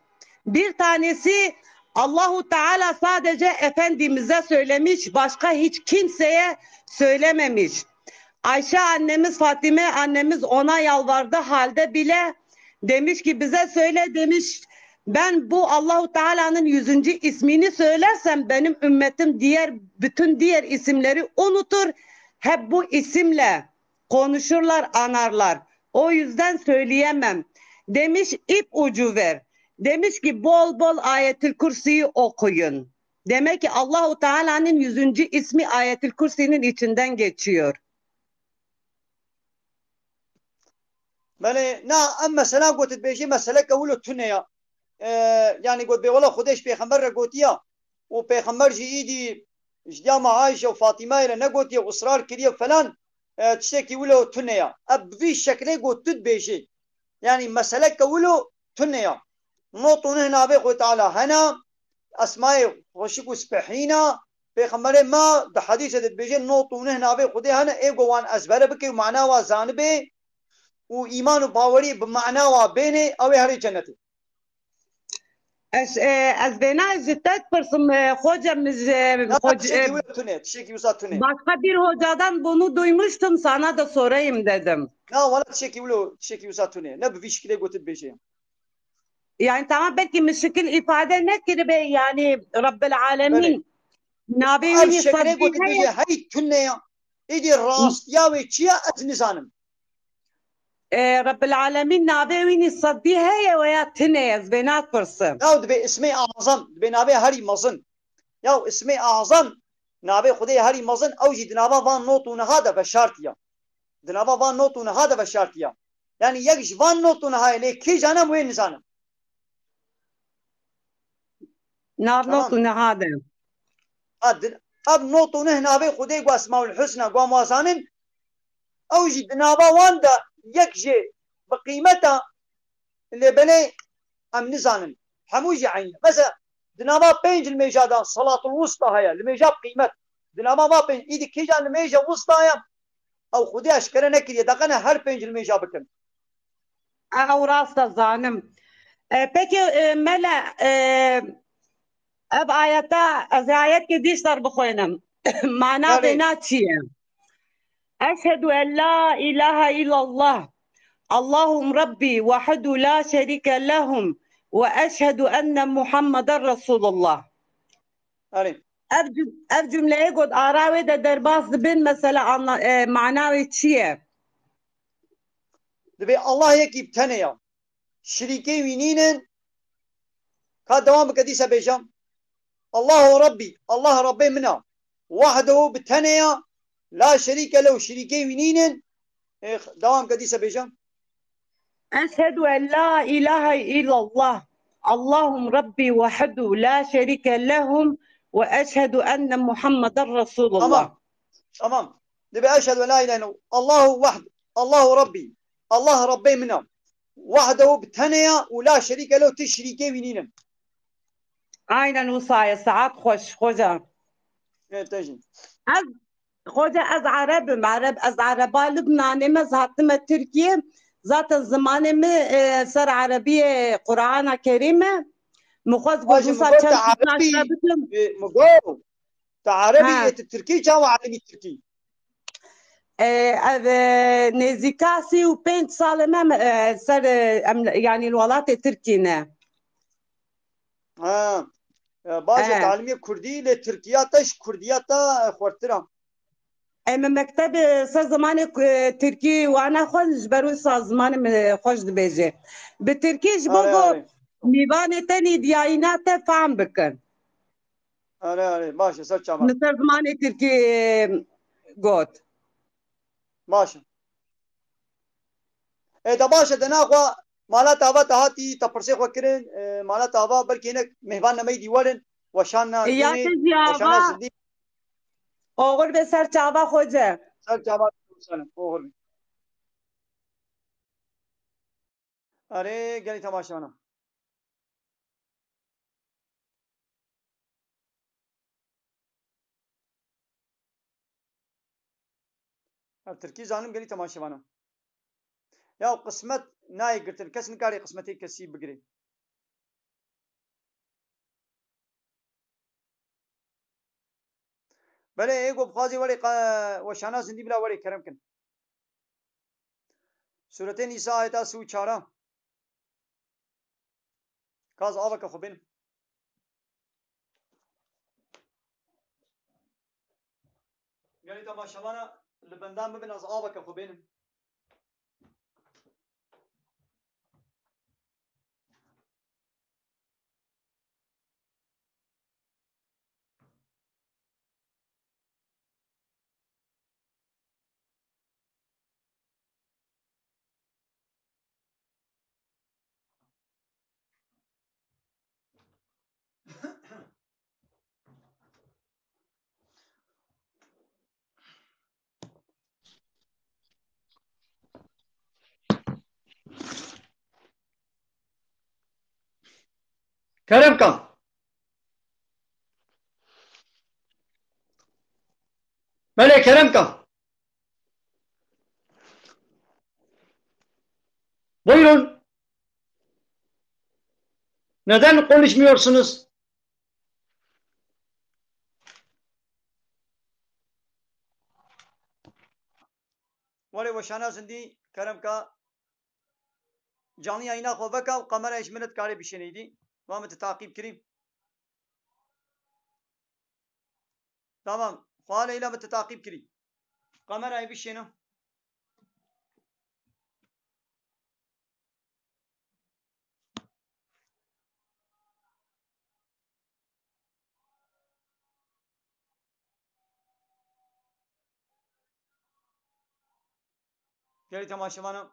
Bir tanesi Allahu Teala sadece Efendimiz'e söylemiş, başka hiç kimseye söylememiş. Ayşe annemiz, Fatime annemiz ona yalvardığı halde bile demiş ki, "Bize söyle," demiş, "ben bu Allahu Teala'nın yüzüncü ismini söylersem benim ümmetim diğer, bütün diğer isimleri unutur, hep bu isimle konuşurlar, anarlar. O yüzden söyleyemem." Demiş, "İp ucu ver." Demiş ki, "Bol bol Ayetül Kürsi'yi okuyun." Demek ki Allahu Teala'nın yüzüncü ismi Ayetül Kürsi'nin içinden geçiyor. Belê, na, em mesela got dibêjî meseleke wilo tune ya. E, yanî got bê wela Xwedê ji pêxember re gotiya û pêxember jî îdî ji diya me Ayşe û Fatîmayê re negotiye û israr kiriye falan, e, tiştekî wilo tune ya. Ev bi vî şeklê got tu dibêjî. Yanî meseleke wilo tune ya. Not û neh navê Xwedê Teala hene, esmayê xweşik û spehîna, pêxemberê me di hedîsê de dibêje not û neh navê Xwedê hene, ê go wan ezbere bike û mana wa zanibe û îman û bawerî bi mana wa bêne, ew ê herê cenetê. Ez, e, ez vêna ji te dipirsim, e, xoca min ji, Na, xoc-, tiştekî e, wilo tune, tiştekî wisa tune. Başka bir hocadan bunu duymuştum, sana da sorayım dedim. Na, wala tiştekî wilo, tiştekî wisa tune. Ne bi vî şekilê got dibêje. Yani tamam, belki min şekil ifade nekiribe, yani Rabbil Alemin navê wî sedî heye. Hey tune ya. Îdî rastiya wê çi ya ez nizanim. E, Rabbil Alemin navê wî nî sedî heye veya tune ye, ez vê napirsim. Ya dibê ismê azam, dibê navê herî mezin. Ya ismê azam, navê Xwedê herî mezin, ew jî di nava van not û niha de veşartiya. Di nava van not û niha de veşartiya. Yani yek ji van not û nihayê lê kîjan e wê nizanim. Nav not û niha de. Ev not û neh navê Xwedê ku Esmaul Husna ku em wazanin, ew jî di nava wan de yek jê bi qîmeta lê belê em nizanin. Hemû jî eyn e. Mesela di nava pênc limêja de Salatul Wusta heye, limêja bi qîmet. Di nava va pênc, îdî kîjan limêja wusta ye? Ew Xwedê eşkere nekiriye, deqene her pênc limêja bikin. Ew rast e zanim. E, peki, e, Mele, e, ev ayeta, ez ayet ki dîştar bixwênim. Mana vêna çi ye? Eşhedü en la ilahe illallah. Allahum Rabbi vahidü la şerike lehum ve eşhedü enne Muhammeden Resulullah. Erê. Ev cüm-, ev cümleyê got, ara wê de derbas dibin, mesela anla-, e, mana wê çi ye? Dibê Allah yekî bi tenê ya. Şirîkê wî nînin. Ka dewam bike dîsa bêjam. Allahu Rabbî, Allah Rabbê min a. Wahdehu bi tenê ya. La şerîke lehu, şirîkê wî nînin. Ê, dewam ke dîsa bêjam. Eşhedü en la ilahe illallah. Allahum Rabbi wahdu la şerike lehum ve eşhedü enne Muhammeden Resulullah. Tamam. Tamam. Dibe eşhedü en la ilahe illallah. Allahu wahd. Allahu Rabbi. Allah Rabbê min a. Wahdehu bi tenê ya û la şerike lehu, ti şirîkê wî nînin. Aynen wisa ye. Saet xweş, xoca. Evet, te jî. Ez, xoca, ez Ereb im, Ereb, ez Ereba Lubnanê me, ez hatime Tirkiye. Zaten zimanê min, e, ser Erebiyê Qur'ana Kerîm e. Min xwest got Bacım, wisa Mugo, te çend Erebi, aşağı bidim. E, Mugo, te Erebi, Ha. E, te Tirkî, çawa alimî Tirkî? E, ev, e, nêzîka sî û pênc salê me, e, ser, e, em, yanî li welatê Tirkî ne. Ha. E, baş e, E. Talimê Kurdî lê Tirkiya te ji Kurdiya te, e, xwertir a. E, me mektebê ser zimanê ku-, e, Tirkî wana xwe ji ber wisa zimanê min xweş dibêje. Bi Tirkî ji bo Are, ku are. Mîvanê te nî diyayîna te fam bikin. Are, are, baş e, ser çava. Min ser zimanê Tirkî, e, got. Baş e. E, de baş e, de naxwe mala te ava te hatî, te pirsê xwe kirin, e, mala te ava, belkî hinek mêhvan nemeyî dî werin, weşana E, ya Tunê, te jî weşana ava. Zindî. Oxir be ser çava xoce. Ser çava, oxir be. Erê, gelî temaşevana. Ev tirkî zanim gelî temaşevana. Ya qismet nayê girtin. Kes nikarê qismetê kesî bigirê. Belê, ê ku bixwazî werê qe-, weşana zindî bila werê kerem kin. Sûretê Nîsa ayeta sî û çar a. Ka ez aveke xwe bênim. Gelî temaşevana li bendan bibin, ez aveke xwe bênim. Kerem ka. Belê, kerem ka. Buyurun. Neden konuşmuyorsunuz? Were weşana zindî, kerem ka. Canlı yayına xwe veka û kamerayê ji min re dikarê bişênê dî. Va min tu taqîb kirî. Tamam. Xwe Leyla min tu taqîb kirî. Kamerayê bişêne. Gelî temaşevana,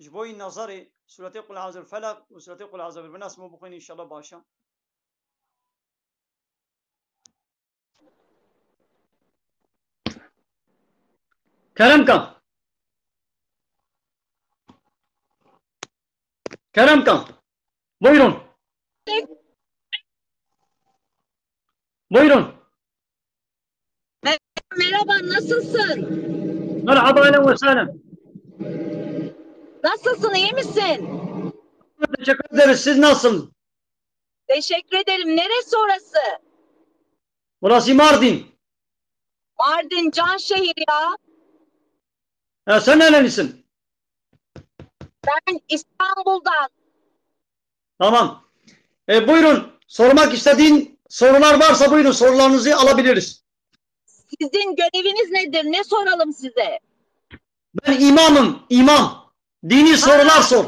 ji bo yî nezerê sûretê Qul Eûzu bil Felaq û sûretê Qul Eûzu bir Nas me bixwînin, înşallah baş e. Kerem ka. Kerem ka. Buyurun. Buyurun. Merhaba, nasılsın? Merhaba, ahlen ve sahlen. Nasılsın, iyi misin? Teşekkür ederiz. Siz nasıl? Teşekkür ederim. Neresi orası? Burası Mardin. Mardin, can şehir ya. Ya sen nerelisin? Ben İstanbul'dan. Tamam. E, buyurun. Sormak istediğin Sorular varsa buyurun, sorularınızı alabiliriz. Sizin göreviniz nedir? Ne soralım size? Ben imamım, imam. Dini sorular sor.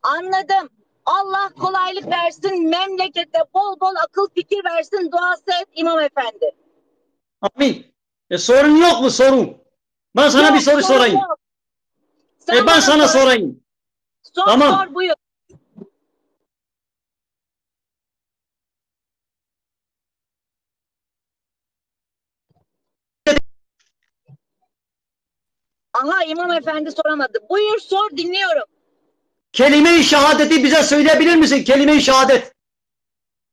Anladım. Allah kolaylık versin. Memlekete bol bol akıl fikir versin. Duası et İmam Efendi. Amin. E, sorun yok mu, sorun? Ben sana Yok, bir soru sorun sorayım. yok. Sen E, ben bana sana sor. sorayım. Sor, Tamam. sor, buyur. Aha, İmam Efendi soramadı. Buyur, sor, dinliyorum. Kelime-i şehadeti bize söyleyebilir misin? Kelime-i şehadet.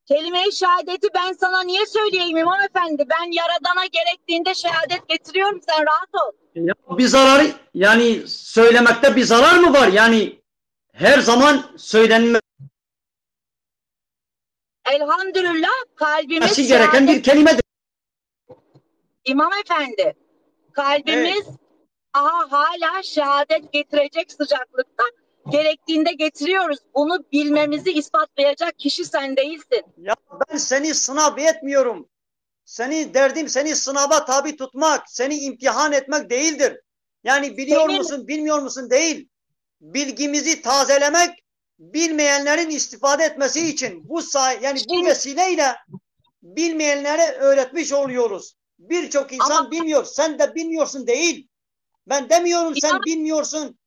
Kelime-i şehadeti ben sana niye söyleyeyim İmam Efendi? Ben Yaradan'a gerektiğinde şehadet getiriyorum. Sen rahat ol. Ya, bir zararı, yani söylemekte bir zarar mı var? Yani her zaman söylenme. Elhamdülillah, kalbimiz gereken şehadet bir kelimedir. İmam Efendi, kalbimiz Evet. daha hala şehadet getirecek sıcaklıkta. Gerektiğinde getiriyoruz. Bunu bilmemizi ispatlayacak kişi sen değilsin. Ya, ben seni sınav etmiyorum. Seni derdim seni sınava tabi tutmak, seni imtihan etmek değildir. Yani biliyor Senin musun, bilmiyor musun değil. Bilgimizi tazelemek, bilmeyenlerin istifade etmesi için bu say yani bu Şimdi vesileyle bilmeyenlere öğretmiş oluyoruz. Birçok insan Ama bilmiyor. Sen de bilmiyorsun değil. Ben demiyorum sen İmam bilmiyorsun.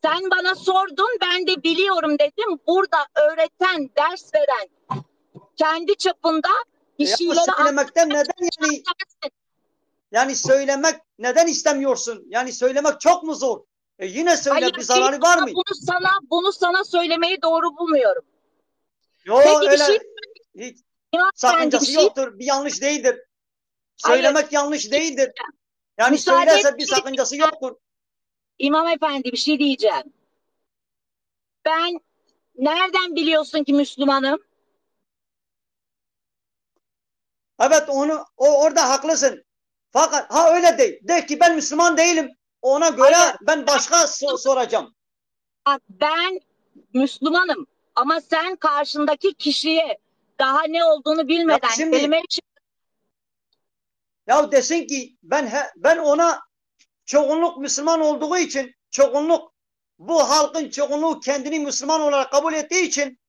Sen bana sordun, ben de biliyorum dedim. Burada öğreten, ders veren, kendi çapında bir Ya şeyleri söylemekten neden yani yani söylemek neden istemiyorsun? Yani söylemek çok mu zor? E, yine söyle, Hayır, bir zararı var mı? Bunu sana, bunu sana söylemeyi doğru bulmuyorum. Yok, Peki, bir öyle şey hiç Yok, efendim, sakıncası bir şey yoktur. Bir yanlış değildir. Hayır. Söylemek yanlış değildir. Yani Müsaade söylerse bir edin. sakıncası yoktur. İmam Efendi, bir şey diyeceğim. Ben nereden biliyorsun ki Müslümanım? Evet, onu o orada haklısın. Fakat ha öyle değil. De ki ben Müslüman değilim. Ona göre Hayır. ben başka so- soracağım. Bak, ben Müslümanım ama sen karşındaki kişiye daha ne olduğunu bilmeden Ya şimdi- kelime Ya desin ki ben he- ben ona çoğunluk Müslüman olduğu için, çoğunluk bu halkın çoğunluğu kendini Müslüman olarak kabul ettiği için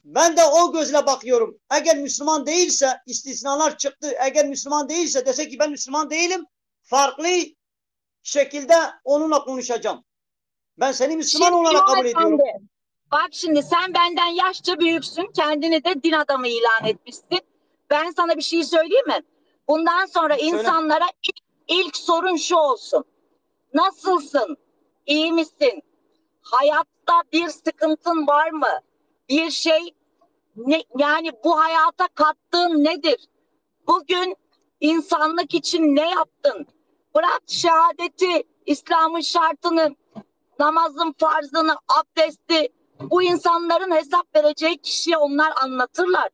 ben de o gözle bakıyorum. Eğer Müslüman değilse, istisnalar çıktı. Eğer Müslüman değilse, dese ki ben Müslüman değilim, farklı şekilde onunla konuşacağım. Ben seni Müslüman Şimdi olarak İmam kabul ediyorum. Efendi, bak şimdi sen benden yaşça büyüksün, kendini de din adamı ilan etmişsin. Ben sana bir şey söyleyeyim mi? Bundan sonra Söyle. insanlara ilk, ilk sorun şu olsun. Nasılsın? İyi misin? Hayatta bir sıkıntın var mı? Bir şey ne, yani bu hayata kattığın nedir? Bugün insanlık için ne yaptın? Bırak şehadeti, İslam'ın şartını, namazın farzını, abdesti. Bu insanların hesap vereceği kişiye onlar anlatırlar.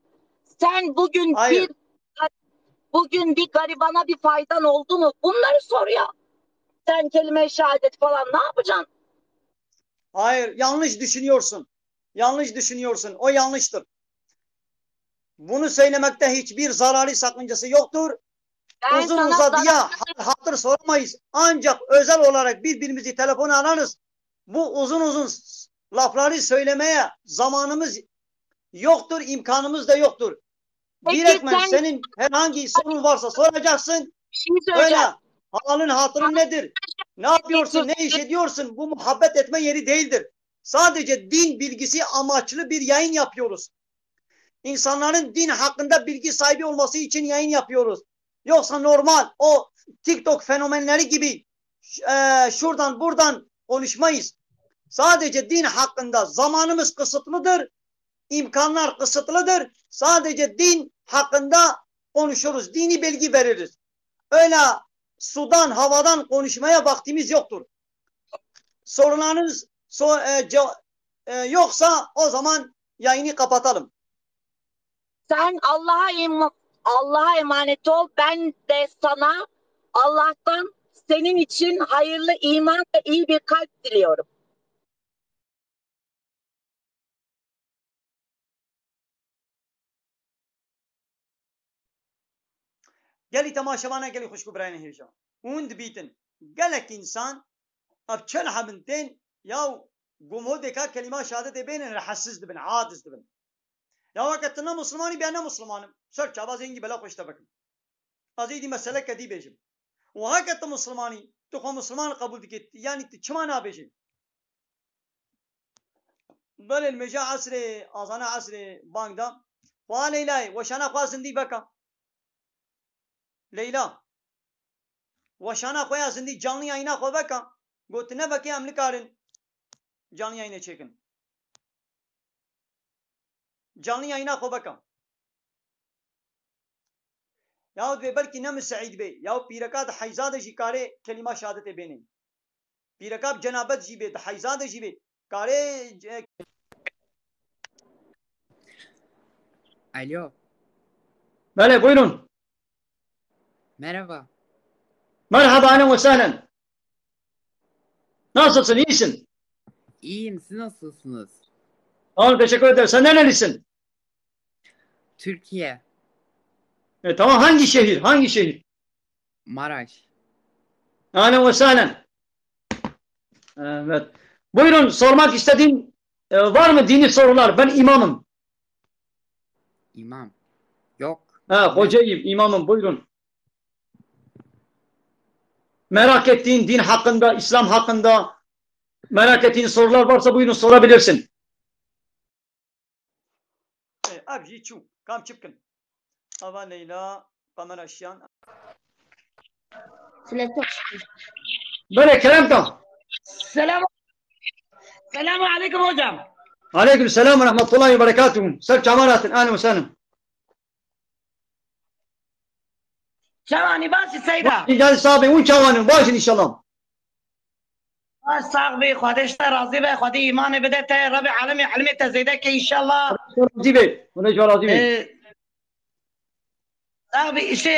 Sen bugün Hayır. bir bugün bir garibana bir faydan oldu mu? Bunları sor ya. Sen kelime-i şehadet falan ne yapacaksın? Hayır, yanlış düşünüyorsun. Yanlış düşünüyorsun. O yanlıştır. Bunu söylemekte hiçbir zararı, sakıncası yoktur. Ben Uzun sana uzadıya zarar- hal hatır soramayız. Ancak özel olarak birbirimizi telefona ararız. Bu uzun uzun s- lafları söylemeye zamanımız yoktur, imkanımız da yoktur. Peki Direktmen sen senin herhangi sorun varsa soracaksın. Bir şey Öyle söyleyeceğim. halın hatırın nedir? Ne yapıyorsun, ne iş ediyorsun? Bu muhabbet etme yeri değildir. Sadece din bilgisi amaçlı bir yayın yapıyoruz. İnsanların din hakkında bilgi sahibi olması için yayın yapıyoruz. Yoksa normal o TikTok fenomenleri gibi e, şuradan buradan konuşmayız. Sadece din hakkında zamanımız kısıtlıdır, imkanlar kısıtlıdır. Sadece din hakkında konuşuruz, dini bilgi veririz. Öyle sudan, havadan konuşmaya vaktimiz yoktur. Sorularınız so- e, ce- e, yoksa o zaman yayını kapatalım. Sen Allah'a im- Allah'a emanet ol. Ben de sana Allah'tan senin için hayırlı iman ve iyi bir kalp diliyorum. Gelî temaşevana, gelî xwişk û birayên hêja. Hûn dibîtin. Gelek însan ev çel hebin tên, yaw gomhodê ka kelîma şehadetê bênin, rehetsiz dibin, aciz dibin. Ya weke tu ne Muslimanî, bê ne Musliman im. Ser çava zengî bela xwe ji te bikim. Ez êdî meseleke dî bêjim. Û heke tu Muslimanî, tu xwe Musliman qebûl dikî, yanî tu çima nabêjî? Belê, li mêja esrê, azana esrê bang da. Xwa Leylay, weşana xwe zindî veka. Leyla. Weşana xwe ya zindî, canlı yayına xwe veka. Got, ne vekê em nikarin canlı yayınê çêkin. Canlı yayına xwe veka. Yahut bê belkî ne min Seîd bê. Yahut pîreka di heyza de jî karê kelîma şehadetê bênê. Pîreka bi cenabet jî bê, di heyza de jî bê. Karê, e, Alo. Belê, buyurun. Merhaba. Merhaba, ahlen ve sahlen. Nasılsın, iyisin? İyiyim, siz nasılsınız? Tamam, teşekkür ederim. Sen nerelisin? Türkiye. E, tamam, hangi şehir? Hangi şehir? Maraş. Ahlen ve sahlen. Evet. Buyurun, sormak istediğin, e, var mı dini sorular? Ben imamım. İmam. Yok. Ha, hocayım, imamım, buyurun. Merak ettiğin din hakkında, İslam hakkında merak ettiğin sorular varsa buyurun, sorabilirsin. E, ev jî çû. Kam çi bikin? Ava Leyla, kamera şiyan. Belê, kerem ka. Selam. Selamun aleyküm hocam. Aleyküm selam ve rahmetullahi ve berekatuhu. Ser çavan hatin, ahlen ve sahlen. Çawanî baş î Seyda. Gel sax bê, hûn çawan in, baş in înşallah. Baş sax bî, Xwedê ji te razî be, Xwedê îmanê bide te, Rebê alemê ilmê te zêde ke înşallah. Razî be, Xwedê ji we razî be. Ee, sax bî, işte,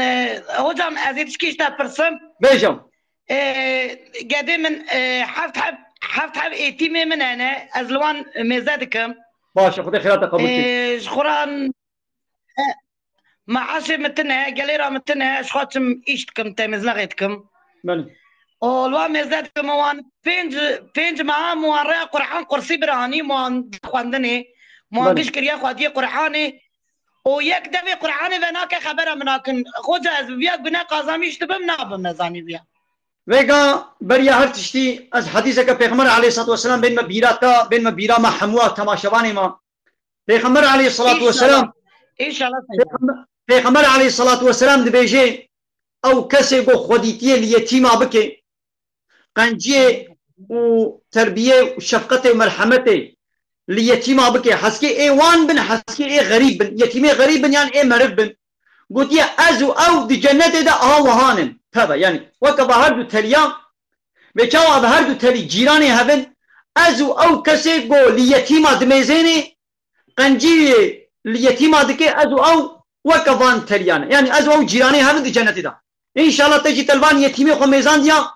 e, hocam, ez ê tişkî ji te pirsim. Bêjam. Ee, gedê min, e, heft heb, heft heb êtîmê min hene, ez li wan mêze dikim. Baş e, Xwedê xêra te qebûl kir. Ee, ji xwe re E, meaşê min tune, gelêra min tune, ji xwe çim îş dikim, temizlexê dikim. Belê. Û li wan mêze dikim, wan pênc, pênc meha min wan rêya Qur'an qursî biranî, min wan da xwendinê, min wan Belê. giş kiriye xwediyê Qur'anê. Û yek devê Qur'anê venake xebera min nakin. Xoca ez bi viya gune qazanmîş dibim, nabim ez zanî viya. Vêga beriya her tiştî ez hedîseke Pêxember aleyhissalatu vesselam bên me bîra te, bên me bîra me hemûa temaşevanê me. Pêxember aleyhissalatu vesselam, İnşallah. İnşallah Seyda. Pêxember, Pêxember aleyhissalatu vesselam dibêje, ew kesê ku xwedîtiyê li yetîma bike, qenciyê û terbiyê û şefqetê û merhemetê li yetîma bike, heskê ê wan bin, heskê ê xerîb bin, yetîmê xerîb bin yan ê meriv bin. Gotiye, ez û ew di cennetê de aha wihan in. Tebe, yanî, weke va her du teliya, vê çawa ev her du telî cîranê hev in, ez û ew kesê ku li yetîma dimêzênê, qenciyê li yetîma dike, ez û ew weke van teliyan e. Yanî ez û ew cîranê hev in di cennetê de. Înşallah te jî te li van yetîmê xwe mêzandiya,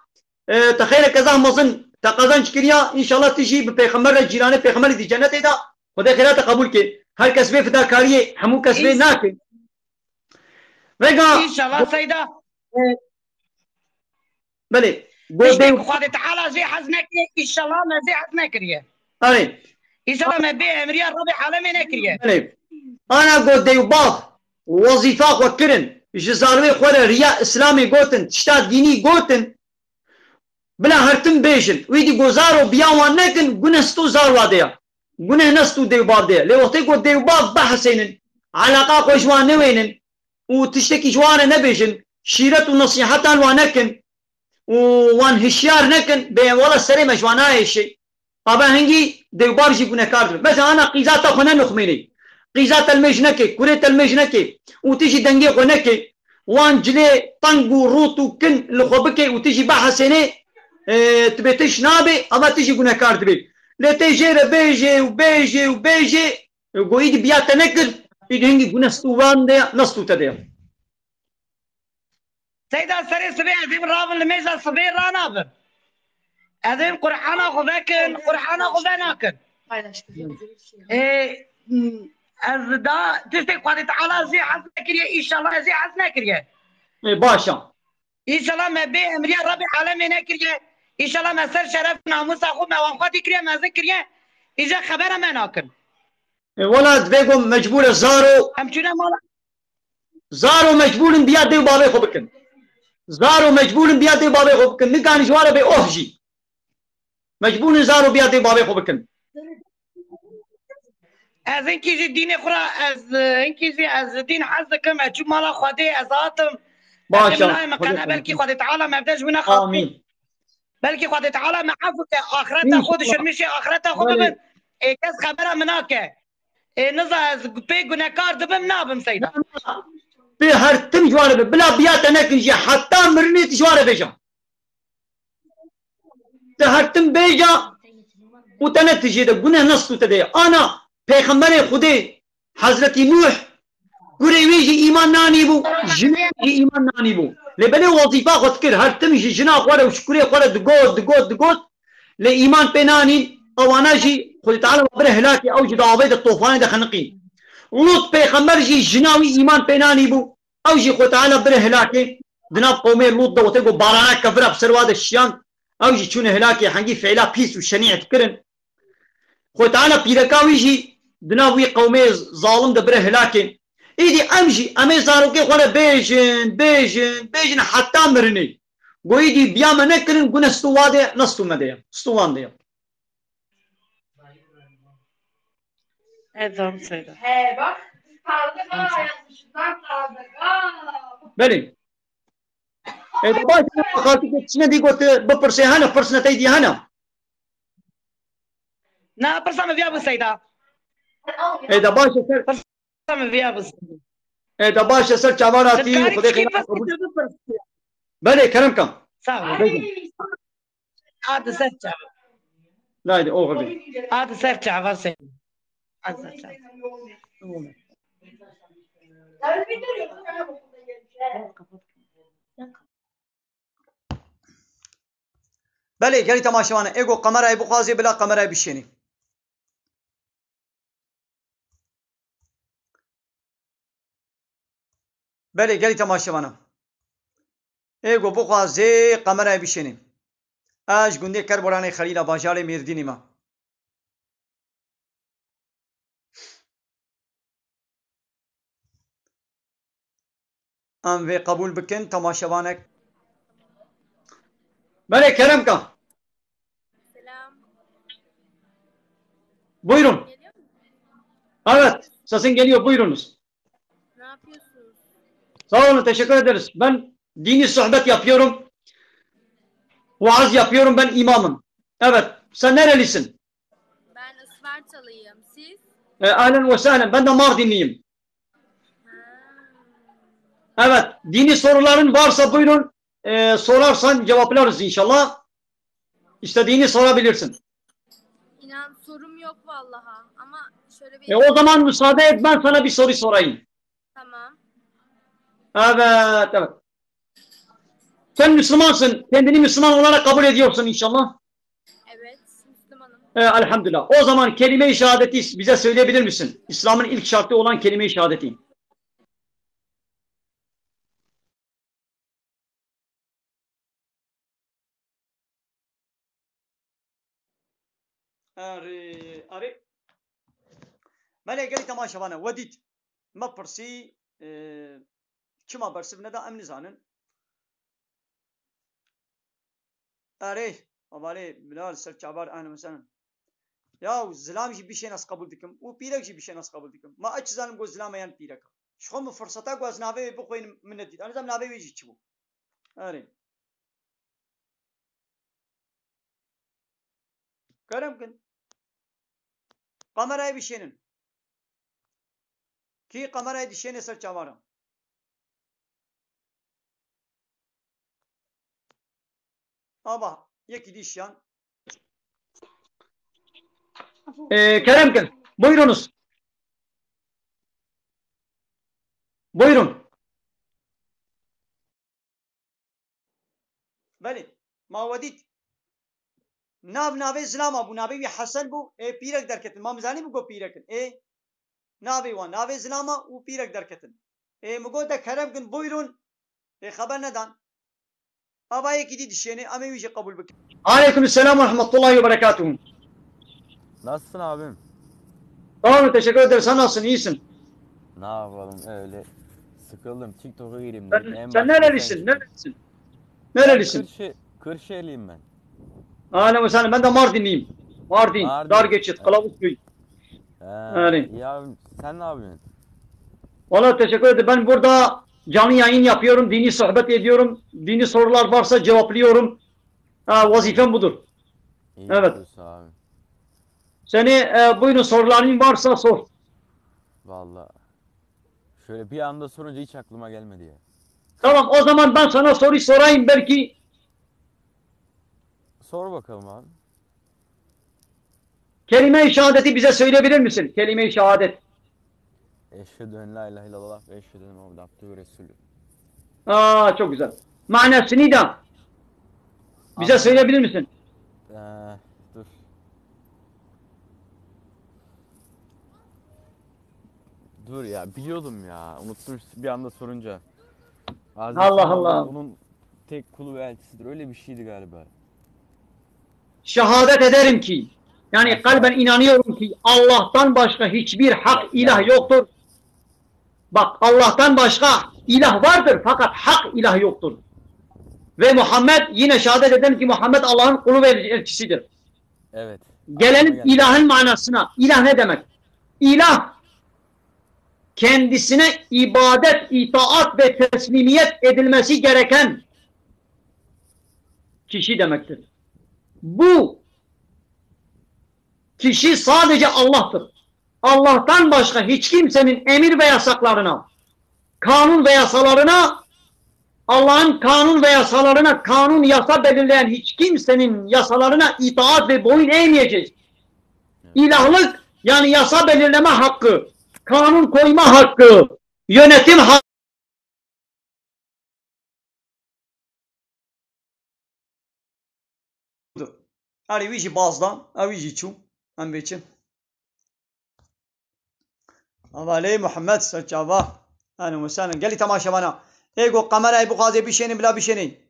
e, te xeyreke zehf mezin te qezenc kiriya. Înşallah tu jî bi pêxember re cîranê pêxemberî di cennetê de. Xwedê xêra te qebûl ke. Her kes vê fidakariyê hemû kes vê Înş- nake. Vêga Înşallah Seyda. Belê. Go Tiştek dê Xwedê Teala jê hez nekiriye, înşallah me jê hez nekiriye. Erê. Înşallah me bê emriya Rabbê alemê nekiriye. Belê. Ana go dê û bav wezîfa xwe kirin, ji zarwê xwe re riya Îslamê gotin, tişta dînî gotin, bila her tim bêjin. Wî dî go zaro biya wan nekin, guneh sto zarwa de ya. Guneh ne sto dê û bav de ya. Lê wextê go dê û bav behesênin, alaqa xwe ji wan newênin, û tiştekî ji wan re nebêjin, şîret û nesîhetan wan nekin û wan hişyar nekin, bê wela serê me ji wan nayêşê. Ava hingî dê û bav jî gunehkar dibin. Mesela ana qîza te xwe nenixmênê. Qîza te li mêj neke, kurê te li mêj neke û tu jî dengê xwe neke. Wan cilê teng û rût û kin li xwe bike û tu jî behesênê, e, tu bê tişt nabê, ava tu jî gunehkar dibê. Lê tê jê re bêjê û bêjê û bêjê, Go îdî biya te nekir, îdî hingî gune stû van de ya, ne stû te de ya. Seyda serê sibê ez ê rabin li mêja sibê ranabin. Ez ê Qur'ana xwe vekin, Qur'ana xwe venakin. Ê, m, Ez da tiştê Xwedê Teala zî hez nekiriye, înşallah ez zî hez nekiriye. Ê, baş e. Înşallah me bê emriya Rabbê alemê nekiriye. Înşallah me ser şeref namûsa xwe me wan xwedî kiriye, mezin kiriye. Îja xebera me nakin. Ê, wela divê ku mecbûr e zaro, Em çûne mala. Zaro mecbûr in biya dê û bavê xwe bikin. Zaro mecbûr in biya dê û bavê xwe bikin. Nikan ji wan re bê of jî. Mecbûr in zaro biya dê û bavê xwe bikin. Ez hinkî jî dînê xwe re, ez, e, hinkî jî ez ji dîn hez dikim, ez çûm mala Xwedê, ez hatim. Baş e, Xwedê qene, belkî Xwedê Teala me vide ji wina xatirî. Amîn. Belkî Xwedê Teala me efû ke, axireta xwe dişirmişê axireta xwe bibin. Ê, kes xebera min nake. Ê, niza ez pê gunekar dibim, nabim seyda. Tu her tim ji wan re be. Bila biya te nekin jî heta mirinê tu ji wan re bêje. Te her tim bêja û te ne tijê de guneh nas tu te de ye. Ana pêxemberê Xwedê Hezretî Nûh, kurê wî jî îman nanîbû, jinê jî îman nanîbû. Lê belê wezîfa xwe dikir, her tim ji jina xwe re û ji kurê xwe re digot, digot, digot. Lê îman pê nanîn, ewana jî Xwedê Teala bire hilakê, ew jî di avê de tofanê de xeniqîn. Lut pêxember jî jina wî îman pê nanîbû. Ew jî Xwe Teala bire hilakê. Di nav qewmê Lût de wete ku barana kevira bi ser wa de şiyan. Ew jî çûne hilakê, hengî fêla pîs û şenî dikirin. Xwe Teala pîreka wî jî di nav wî qewmê zalim de bire hilakê. Îdî em jî, em ê zarokê xwe re bêjin, bêjin, bêjin heta mirinê. Go îdî biya me nekirin, gune stû wa de, ne stû me de ye. Stû wan de ye. Ez zam seyda. He, bak. Kaldık ha, yanlışlıklar kaldık ha. Belê. E, de baş, xaltî ke çine dî got, bipirsê hene, pirsine tey dî hene. Na, pirsa me viya bû seyda. E, de baş, ser. Pirsa me viya bû seyda. E, de baş, ser çavara tî, Xwedê xêra qebûl. Belê, kerem kan. Sağ ol. Bêjin. Hadi ser çava. Haydi, oxir bê. Hadi ser çava sen. Hadi ser çava. Belê, gelî temaşevan e. Ê ku kamerayê bixwazê, bila kamerayê bişênê. Belê, gelî temaşevana. Ê ku bixwazê kamerayê bişênê. Ez ji gundê Kerboranê Xelîla bajarê Mêrdînê me. Em vê qebûl bikin, temaşevanek. Belê, kerem ka. Selam. Buyurun. Geliyor mu? Evet, sesin geliyor, buyurunuz. Ne yapıyorsunuz? Sağ olun, teşekkür ederiz. Ben dini sohbet yapıyorum. Vaaz yapıyorum, ben imamım. Evet, sen nerelisin? Ben Ispartalıyım. Siz? E, ahlen ve sahlen. Ben de Mardinliyim. Ha. Evet. Dini soruların varsa buyurun. E, sorarsan cevaplarız inşallah. İstediğini sorabilirsin. İnan sorum yok vallaha. Ama şöyle bir... E, o zaman müsaade et, ben sana bir soru sorayım. Tamam. Evet, evet. Sen Müslümansın. Kendini Müslüman olarak kabul ediyorsun inşallah. Evet, Müslümanım. E, elhamdülillah. O zaman kelime-i şehadeti bize söyleyebilir misin? İslam'ın ilk şartı olan kelime-i şehadeti. Erê, erê. Belê, gelî temaşevane, we dît. Me pirsî, e, çima bersiv neda, em nizanin. Erê, hevalê Bilal, ser çavar, ehlen we sehlen. Ya zilam jî bişên ez qebûl dikim û pîrek jî bişên ez qebûl dikim. Ma ez çi zanim ku zilam e yan pîrek e? Ji xwe min firseta ku ez navê wê bixwînim min nedît. Ez nizam navê wê jî çi bû. Erê. Kerem kin. Kamerayê bişênin. Kî kamerayê dişêne ser çavan e? Aba, yekî dî şiyan. Ee, kerem kin. Buyurunuz. Buyurun. Belê, ma we dît. Nav navê zilama bû, navê wî Hesen bû, ê pîrek derketin. Ma min zanî bû ku pîrek in. Ê. Navê wan, navê zilama û pîrek derketin. Ê, min got de kerem kin, buyurun. Ê, xeber nedan. Ava yekî dî dişêne, em ê wî jî qebûl bikin. Aleyküm selam ve rahmetullahi ve berekatuhu. Nasılsın abim? Sağ olun, teşekkür ederim. Sen nasılsın, iyisin? Ne yapalım öyle. Sıkıldım. TikTok'a gireyim dedim. Sen, En sen başta nerelisin? Sen nerelisin? Nerelisin? Kırşe-, Kırşehirliyim ben. Ahlen ve sahlen. Ben de Mardinliyim. Mardin, Mardin. Dargeçit, Kılavuzköy. Ha, yani. Ya sen ne yapıyorsun? Valla teşekkür ederim. Ben burada canlı yayın yapıyorum. Dini sohbet ediyorum. Dini sorular varsa cevaplıyorum. Ha, vazifem budur. İyi Evet. yapıyorsun abi. Seni, e, buyurun, soruların varsa sor. Valla. Şöyle bir anda sorunca hiç aklıma gelmedi ya. Tamam, o zaman ben sana soruyu sorayım belki. Sor bakalım abi. Kelime-i şehadeti bize söyleyebilir misin? Kelime-i şehadet. Eşhedü en la ilahe illallah ve eşhedü enne Muhammeden abdühü ve resulü. Aa, çok güzel. Manasını da bize Anladım. söyleyebilir misin? Ee, dur. Dur ya, biliyordum ya. Unuttum bir anda sorunca. Hazreti Allah Muhammed Allah. Onun tek kulu ve elçisidir. Öyle bir şeydi galiba. Şehadet ederim ki, yani kalben inanıyorum ki Allah'tan başka hiçbir hak ilah yoktur. Bak, Allah'tan başka ilah vardır fakat hak ilah yoktur. Ve Muhammed, yine şehadet ederim ki Muhammed Allah'ın kulu ve elçisidir. Evet. Gelelim ilahın manasına. İlah ne demek? İlah, kendisine ibadet, itaat ve teslimiyet edilmesi gereken kişi demektir. Bu kişi sadece Allah'tır. Allah'tan başka hiç kimsenin emir ve yasaklarına, kanun ve yasalarına, Allah'ın kanun ve yasalarına, kanun yasa belirleyen hiç kimsenin yasalarına itaat ve boyun eğmeyeceğiz. İlahlık, yani yasa belirleme hakkı, kanun koyma hakkı, yönetim hakkı. Erê wî jî baz da, ew wî jî çû. Em bê çi? Hevalê Muhammed ser çava. Ehlen we sehlen. Gelî temaşevana. Ê ku kamerayê bixwazê bişênê, bila bişênê.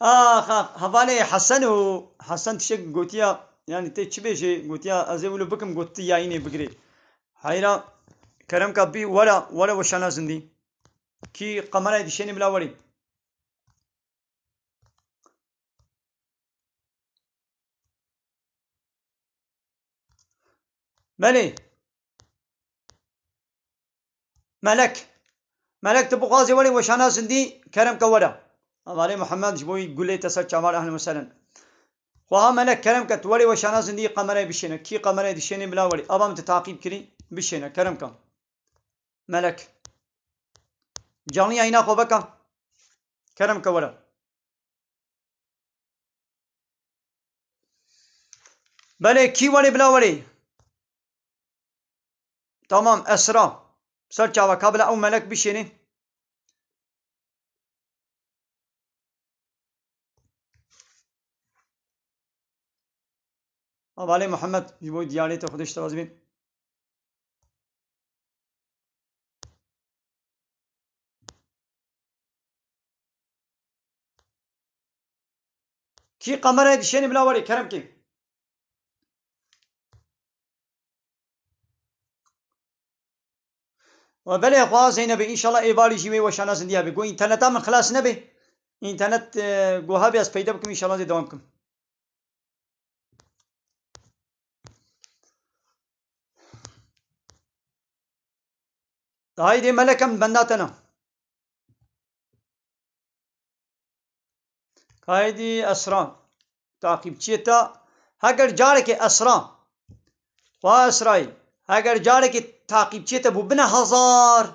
Ax, ax, hevalê Hesen û Hesen tiştek gotiya, yani tê çi bêjê, gotiya ez ê wilo bikim, got tu yayînê bigirê. Heyra, kerem ka bî, were, were weşana zindî. Kî kamerayê dişênê bila werî. Belê. Melek. Melek, tu bixwazî werî weşana zindî, kerem ke were. Hevalê Muhammed ji bo wî gulê te ser çavan, ehlen we sehlen. Xweha Melek, kerem ke tu werî weşana zindî, kamerayê bişêne. Kî kamerayê dişênê bila werî. Ava min tu taqîb kirî, bişêne, kerem ke. Melek. Canlı yayına xwe veke. Kerem ke were. Belê, kî werê bila werê? Tamam, Esra. Ser çava ka bila ew Melek bişênê. Hevalê Muhammed, ji bo diyarê te Xwedê ji te razî be. Kî kamerayê dişênê bila werê, kerem kê. Ve belê xwe Zeynebê, înşallah êvarî jî wê weşana zindî hebe. Got înterneta min xilas nebe. Înternet, e, got hebe ez peyda bikim, înşallah zê dewam bikim. Haydê Melek, em benda te ne. Haydê Esra. Taqîbçiyê te. Heger carekê Esra. Xwe Esrayî. Heger carekê taqîbçiyê te bû bine hezar.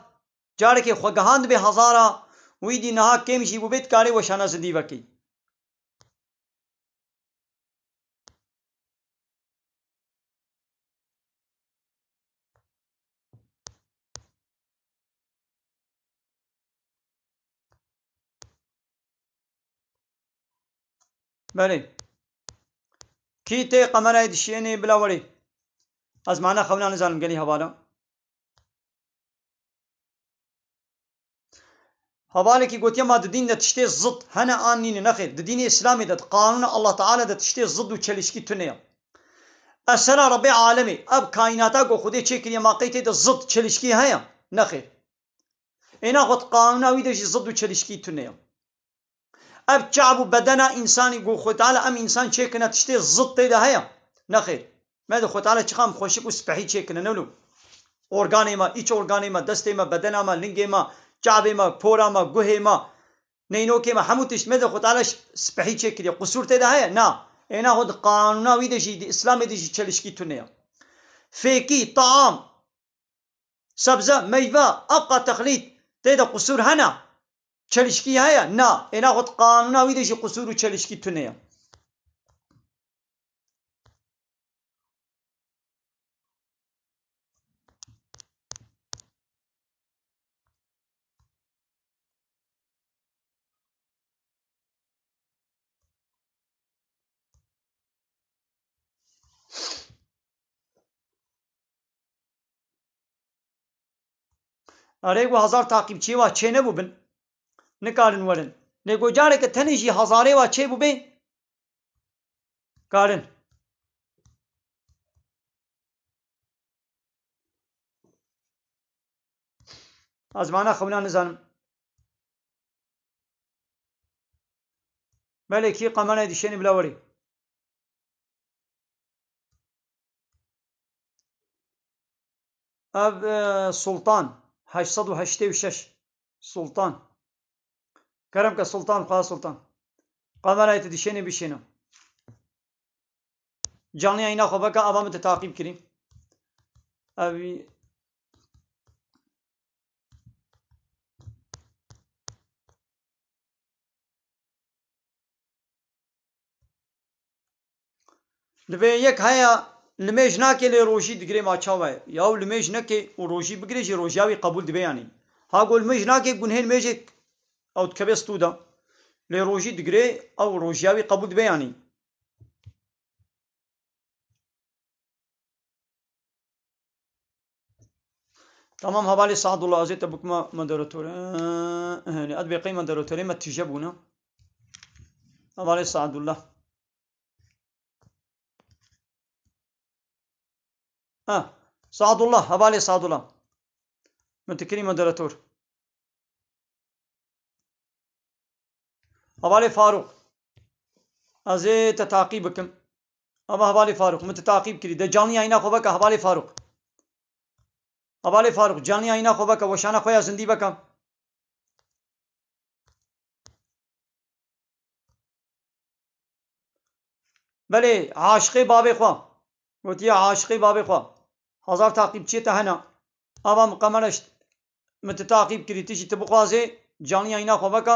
Carekê xwe gehand bê hezara. Wî dî niha kêm jî bû bê dikarê weşana zindî vekî. Belê. Kî tê kamerayê dişiyênê bila werê. Ez mana xewna nizanim gelî hevala. Hevalekî gotiye ma di dîn de tiştê zid hene an nîne. Nexêr. Di dînê Îslamê de, di qanûna Allah Teala de tiştê zid û çelişkî tune ye. Esera Rebê alemê, ev kaînata ku Xwedê çêkiriye ma qey tê de zid, çelişkî heye? Nexêr. Êna xwe di qanûna wî de jî zid û çelişkî tune ye. Ev çav û bedena însanî ku Xwedê Teala em însan çêkirine tiştê zid tê de heye? Nexêr. Me de Xwedê Teala çiqas xweşik û spehî çêkirine, ne wilo? Organê me, îç organê me, destê me, bedena me, lingê me, çavê me, pora me, guhê me, neynokê me, hemû tişt me de Xwedê Teala ş-, spehî çêkiriye. Qusûr tê de heye? Na. Êna xwe di qanûna wî de jî, di Îslamê de jî çelişkî tune ye. Fêkî, taam, sebze, meyve, evqa texlît tê de qusûr hene? Çelişkî heye? Na. Êna xwe di qanûna wî de jî qusûr û çelişkî tune ye. Erê, ku hezar taqîbçiyê wa çê nebûbin, nikarin werin. Lê ku careke tenê jî hezarê wa çê bûbê, karin. Ez mana xewna nizanim. Belê, kî kamerayê dişênî bila werî. Ev, e, Sultan, heşt sed û heştê û şeş. Sultan. Kerem ke Sultan, xwe Sultan. Kamerayê tu dişênê bişêne. Canlı yayına xwe veke, ava min te taqîb kirî. Ev Divê yek heye limêj nake lê rojî digirê, ma çawa ye? Yaw limêj neke û rojî bigirê jî rojiya wî qebûl dibe yanî. Ha ku limêj nake, gunhê limêjê ew dikeve stû de. Lê rojî digirê, ew rojiya wî qebûl dibe yanî. Tamam, hevalê Sadullah, ez ê te bikime moderatore. Ehê, ez bê qey moderatore me tije bûne. Hevalê Sadullah. Ha, Sadullah, hevalê Sadullah. Min te kirî moderator. Hevalê Farûq. Ez ê te taqîb bikim. Ava hevalê Farûq, min te taqîb kirî. De canlı yayına xwe veke hevalê Farûq. Hevalê Farûq, canlı yayına xwe veke, weşana xwe ya zindî veke. Belê, aşiqê bavê xwe. Gotiye aşiqê bavê xwe. Hezar taqîbçiyê te hene. Ava min qemere şt-, min tu taqîb kirî, tu jî tu bixwazê, canlı yayına xwe veke.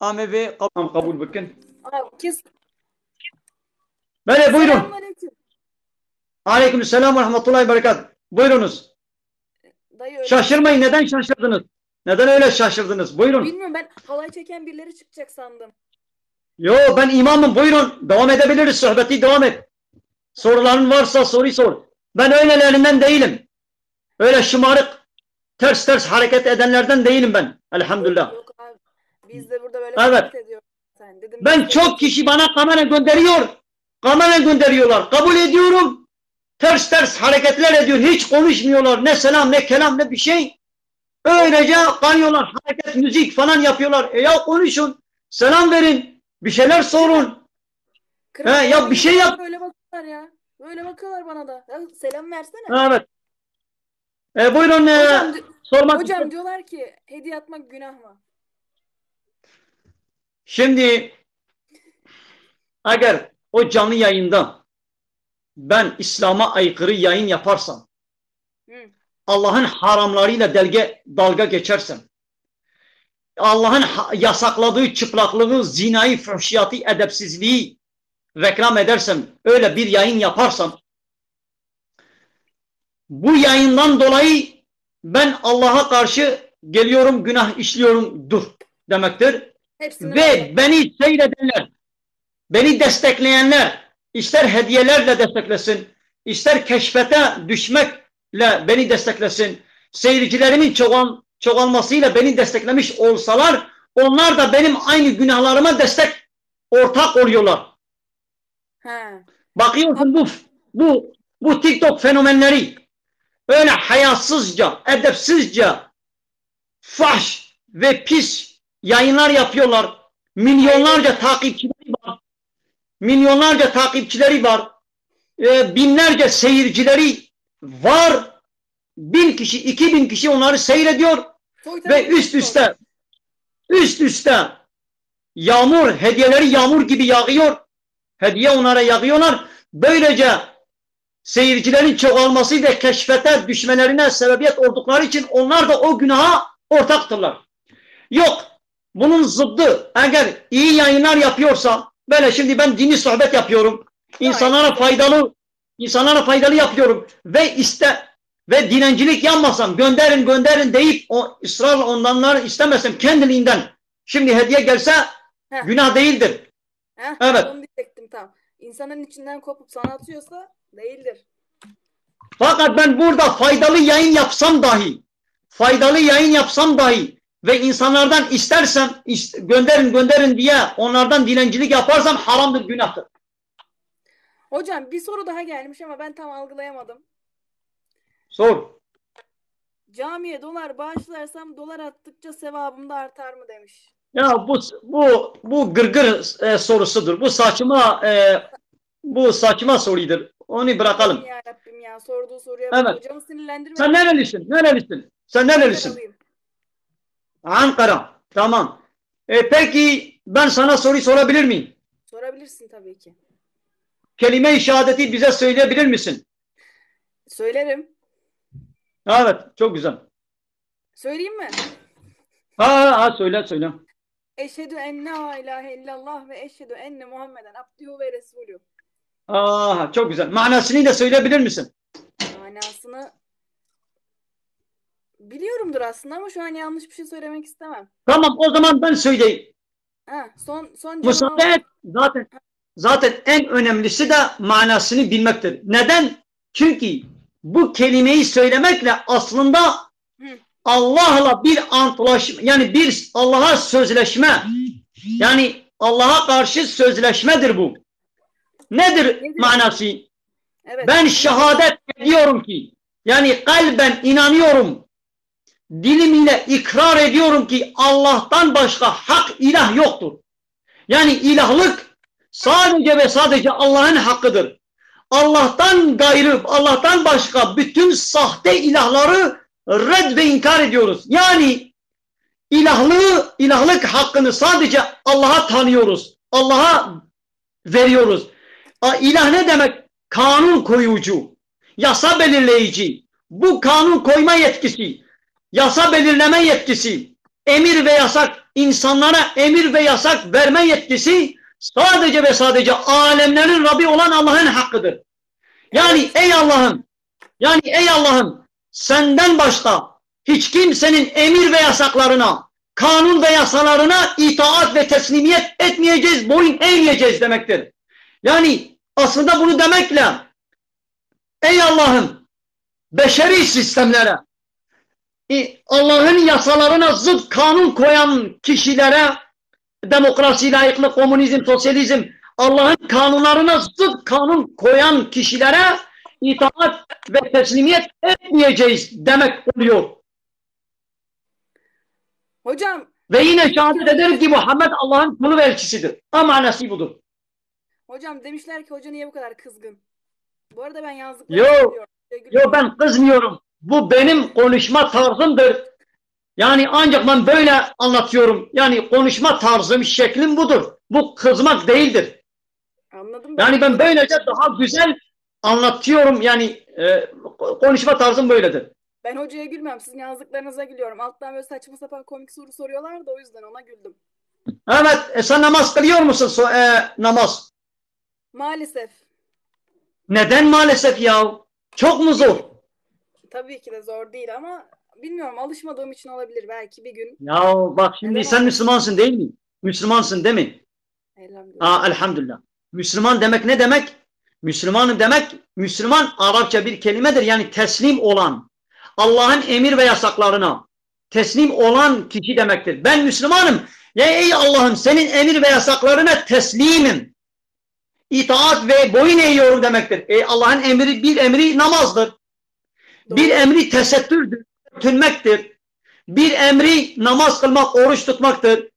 Em ê vê qab-, em qebûl bikin. Aa, kes- Belê, buyurun. Selamünaleyküm. Aleyküm selam ve rahmetullahi ve berekat. Buyurunuz. Dayı öyle Şaşırmayın. Neden şaşırdınız? Neden öyle şaşırdınız? Buyurun. Bilmiyorum, ben halay çeken birileri çıkacak sandım. Yo, ben imamım. Buyurun. Devam edebiliriz. Sohbeti devam et. Soruların varsa soruyu sor. Ben öylelerinden değilim. Öyle şımarık, ters ters hareket edenlerden değilim ben. Elhamdülillah. Yok, yok abi. Biz de burada böyle Evet. sohbet ediyoruz. Sen dedim Ben biz de çok kişi bana kamera gönderiyor. Kamera gönderiyorlar. Kabul ediyorum. Ters ters hareketler ediyor. Hiç konuşmuyorlar. Ne selam, ne kelam, ne bir şey. Öylece kalıyorlar. Hareket, müzik falan yapıyorlar. E ya konuşun. Selam verin. Bir şeyler sorun. Kral He, ya bir şey yap. Böyle bakıyorlar ya. Böyle bakıyorlar bana da. Ya selam versene. Evet. E, buyurun, e, Hocam, di- sormak hocam istiyorum. diyorlar ki hediye atmak günah mı? Şimdi eğer o canlı yayında ben İslam'a aykırı yayın yaparsam, Hı. Allah'ın haramlarıyla delge, dalga geçersem, Allah'ın ha-, yasakladığı çıplaklığı, zinayı, fuhşiyatı, edepsizliği reklam edersem, öyle bir yayın yaparsam, bu yayından dolayı ben Allah'a karşı geliyorum, günah işliyorum, dur demektir. Hepsini Ve verdim. beni seyredenler, Beni destekleyenler ister hediyelerle desteklesin, ister keşfete düşmekle beni desteklesin, seyircilerimin çoğal-, çoğalmasıyla beni desteklemiş olsalar, onlar da benim aynı günahlarıma destek, ortak oluyorlar. Ha. Bakıyorsun bu bu bu TikTok fenomenleri öyle hayasızca, edepsizce, fahş ve pis yayınlar yapıyorlar. Milyonlarca takipçileri var. Milyonlarca takipçileri var. E, binlerce seyircileri var. Bin kişi, iki bin kişi onları seyrediyor. Soy Ve tanıtmış üst oldu. üste, üst üste yağmur, hediyeleri yağmur gibi yağıyor. Hediye onlara yağıyorlar. Böylece seyircilerin çoğalması ve keşfete düşmelerine sebebiyet oldukları için onlar da o günaha ortaktırlar. Yok, bunun zıddı, eğer iyi yayınlar yapıyorsa, böyle şimdi ben dini sohbet yapıyorum, insanlara faydalı, insanlara faydalı yapıyorum ve iste ve dilencilik yapmasam, gönderin gönderin deyip o ısrarla ondan istemesem kendiliğinden şimdi hediye gelse Heh. günah değildir. Heh, Evet. Onu diyecektim tam. İnsanın içinden kopup sana atıyorsa değildir. Fakat ben burada faydalı yayın yapsam dahi, faydalı yayın yapsam dahi ve insanlardan istersem, is- gönderin gönderin diye onlardan dilencilik yaparsam haramdır, günahtır. Hocam, bir soru daha gelmiş ama ben tam algılayamadım. Sor. Camiye dolar bağışlarsam dolar attıkça sevabım da artar mı demiş. Ya bu bu bu gırgır e, sorusudur. Bu saçma e, bu saçma sorudur. Onu bırakalım. Ya Rabbim ya, sorduğu soruya bak. Evet. Hocamı sinirlendirme. Sen nerelisin? Nerelisin? Sen nerelisin? Alayım. Ankara. Tamam. E, peki ben sana soru sorabilir miyim? Sorabilirsin tabii ki. Kelime-i şehadeti bize söyleyebilir misin? Söylerim. Evet, çok güzel. Söyleyeyim mi? Ha ha, ha, söyle söyle. Eşhedü en la ilahe illallah ve eşhedü enne Muhammeden abduhu ve resulü. Aa, çok güzel. Manasını da söyleyebilir misin? Manasını biliyorumdur aslında ama şu an yanlış bir şey söylemek istemem. Tamam, o zaman ben söyleyeyim. Ha, son son Müsaade cevabı. Et. Zaten zaten en önemlisi de manasını bilmektir. Neden? Çünkü bu kelimeyi söylemekle aslında Hı. Allah'la bir antlaşma, yani bir Allah'a sözleşme, yani Allah'a karşı sözleşmedir bu. Nedir Nedir? Manası? Evet. Ben şehadet ediyorum ki, yani kalben inanıyorum, dilim ile ikrar ediyorum ki Allah'tan başka hak ilah yoktur. Yani ilahlık sadece ve sadece Allah'ın hakkıdır. Allah'tan gayrı, Allah'tan başka bütün sahte ilahları red ve inkar ediyoruz. Yani ilahlığı, ilahlık hakkını sadece Allah'a tanıyoruz. Allah'a veriyoruz. A, ilah ne demek? Kanun koyucu, yasa belirleyici. Bu kanun koyma yetkisi, yasa belirleme yetkisi, emir ve yasak, insanlara emir ve yasak verme yetkisi sadece ve sadece alemlerin Rabbi olan Allah'ın hakkıdır. Yani ey Allah'ım, yani ey Allah'ım, senden başka hiç kimsenin emir ve yasaklarına, kanun ve yasalarına itaat ve teslimiyet etmeyeceğiz, boyun eğmeyeceğiz demektir. Yani aslında bunu demekle, ey Allah'ım, beşeri sistemlere, e, Allah'ın yasalarına zıt kanun koyan kişilere, demokrasi, laiklik, komünizm, sosyalizm, Allah'ın kanunlarına zıt kanun koyan kişilere itaat ve teslimiyet etmeyeceğiz demek oluyor. Hocam, Ve yine şehadet ederim ki Muhammed Allah'ın kulu ve elçisidir. A, manası budur. Hocam, demişler ki hoca niye bu kadar kızgın? Bu arada ben yazdıklarını Yo, söylüyorum. Sevgili Yo, ben kızmıyorum. Bu benim konuşma tarzımdır. Yani ancak ben böyle anlatıyorum. Yani konuşma tarzım, şeklim budur. Bu kızmak değildir. Anladım. Yani ben böylece daha güzel anlatıyorum. Yani e, konuşma tarzım böyledir. Ben hocaya gülmem. Sizin yazdıklarınıza gülüyorum. Alttan böyle saçma sapan komik soru soruyorlar da o yüzden ona güldüm. Evet, e, sen namaz kılıyor musun? So- e, namaz. Maalesef. Neden maalesef ya? Çok mu zor? Tabii ki de zor değil ama bilmiyorum, alışmadığım için olabilir, belki bir gün. Ya bak şimdi Neden sen olmasın? Müslümansın değil mi? Müslümansın değil mi? Elhamdülillah. Aa, elhamdülillah. Müslüman demek ne demek? Müslümanım demek, Müslüman Arapça bir kelimedir. Yani teslim olan, Allah'ın emir ve yasaklarına teslim olan kişi demektir. Ben Müslümanım. Ya ey Allah'ım, senin emir ve yasaklarına teslimim. İtaat ve boyun eğiyorum demektir. E, Allah'ın emri, bir emri namazdır. Bir emri tesettürdür, örtünmektir. Bir emri namaz kılmak, oruç tutmaktır.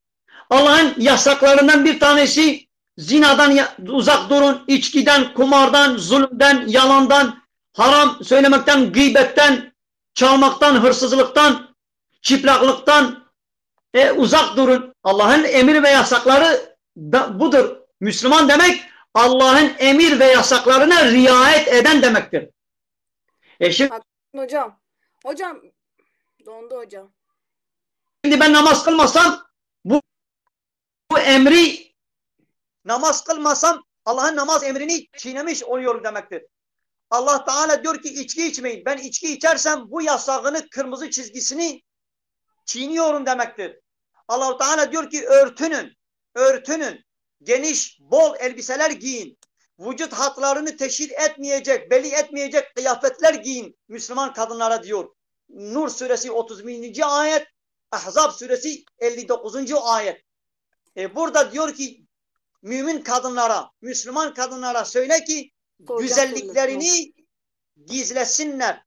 Allah'ın yasaklarından bir tanesi zinadan ya- uzak durun, içkiden, kumardan, zulümden, yalandan, haram söylemekten, gıybetten, çalmaktan, hırsızlıktan, çıplaklıktan, e, uzak durun. Allah'ın emir ve yasakları da budur. Müslüman demek Allah'ın emir ve yasaklarına riayet eden demektir. E şimdi Haklısın hocam. Hocam, dondu hocam. Şimdi ben namaz kılmasam bu, bu emri, namaz kılmasam Allah'ın namaz emrini çiğnemiş oluyorum demektir. Allah Teala diyor ki içki içmeyin. Ben içki içersem bu yasağını, kırmızı çizgisini çiğniyorum demektir. Allahu Teala diyor ki örtünün, örtünün, geniş, bol elbiseler giyin. Vücut hatlarını teşhir etmeyecek, belli etmeyecek kıyafetler giyin Müslüman kadınlara diyor. Nur suresi otuz birinci ayet, Ahzab suresi elli dokuzuncu ayet. E, burada diyor ki mümin kadınlara, Müslüman kadınlara söyle ki güzelliklerini gizlesinler.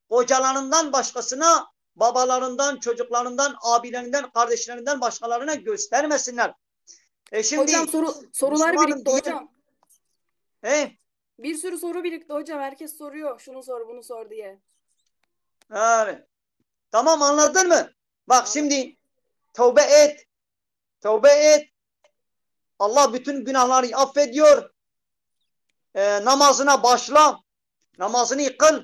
Kocalarından başkasına, babalarından, çocuklarından, abilerinden, kardeşlerinden başkalarına göstermesinler. E şimdi Hocam soru, sorular Müslümanım birikti diye hocam. He? Bir sürü soru birikti hocam. Herkes soruyor. Şunu sor, bunu sor diye. Yani. Tamam, anladın mı? Bak şimdi tövbe et. Tövbe et. Allah bütün günahları affediyor. E, namazına başla. Namazını kıl.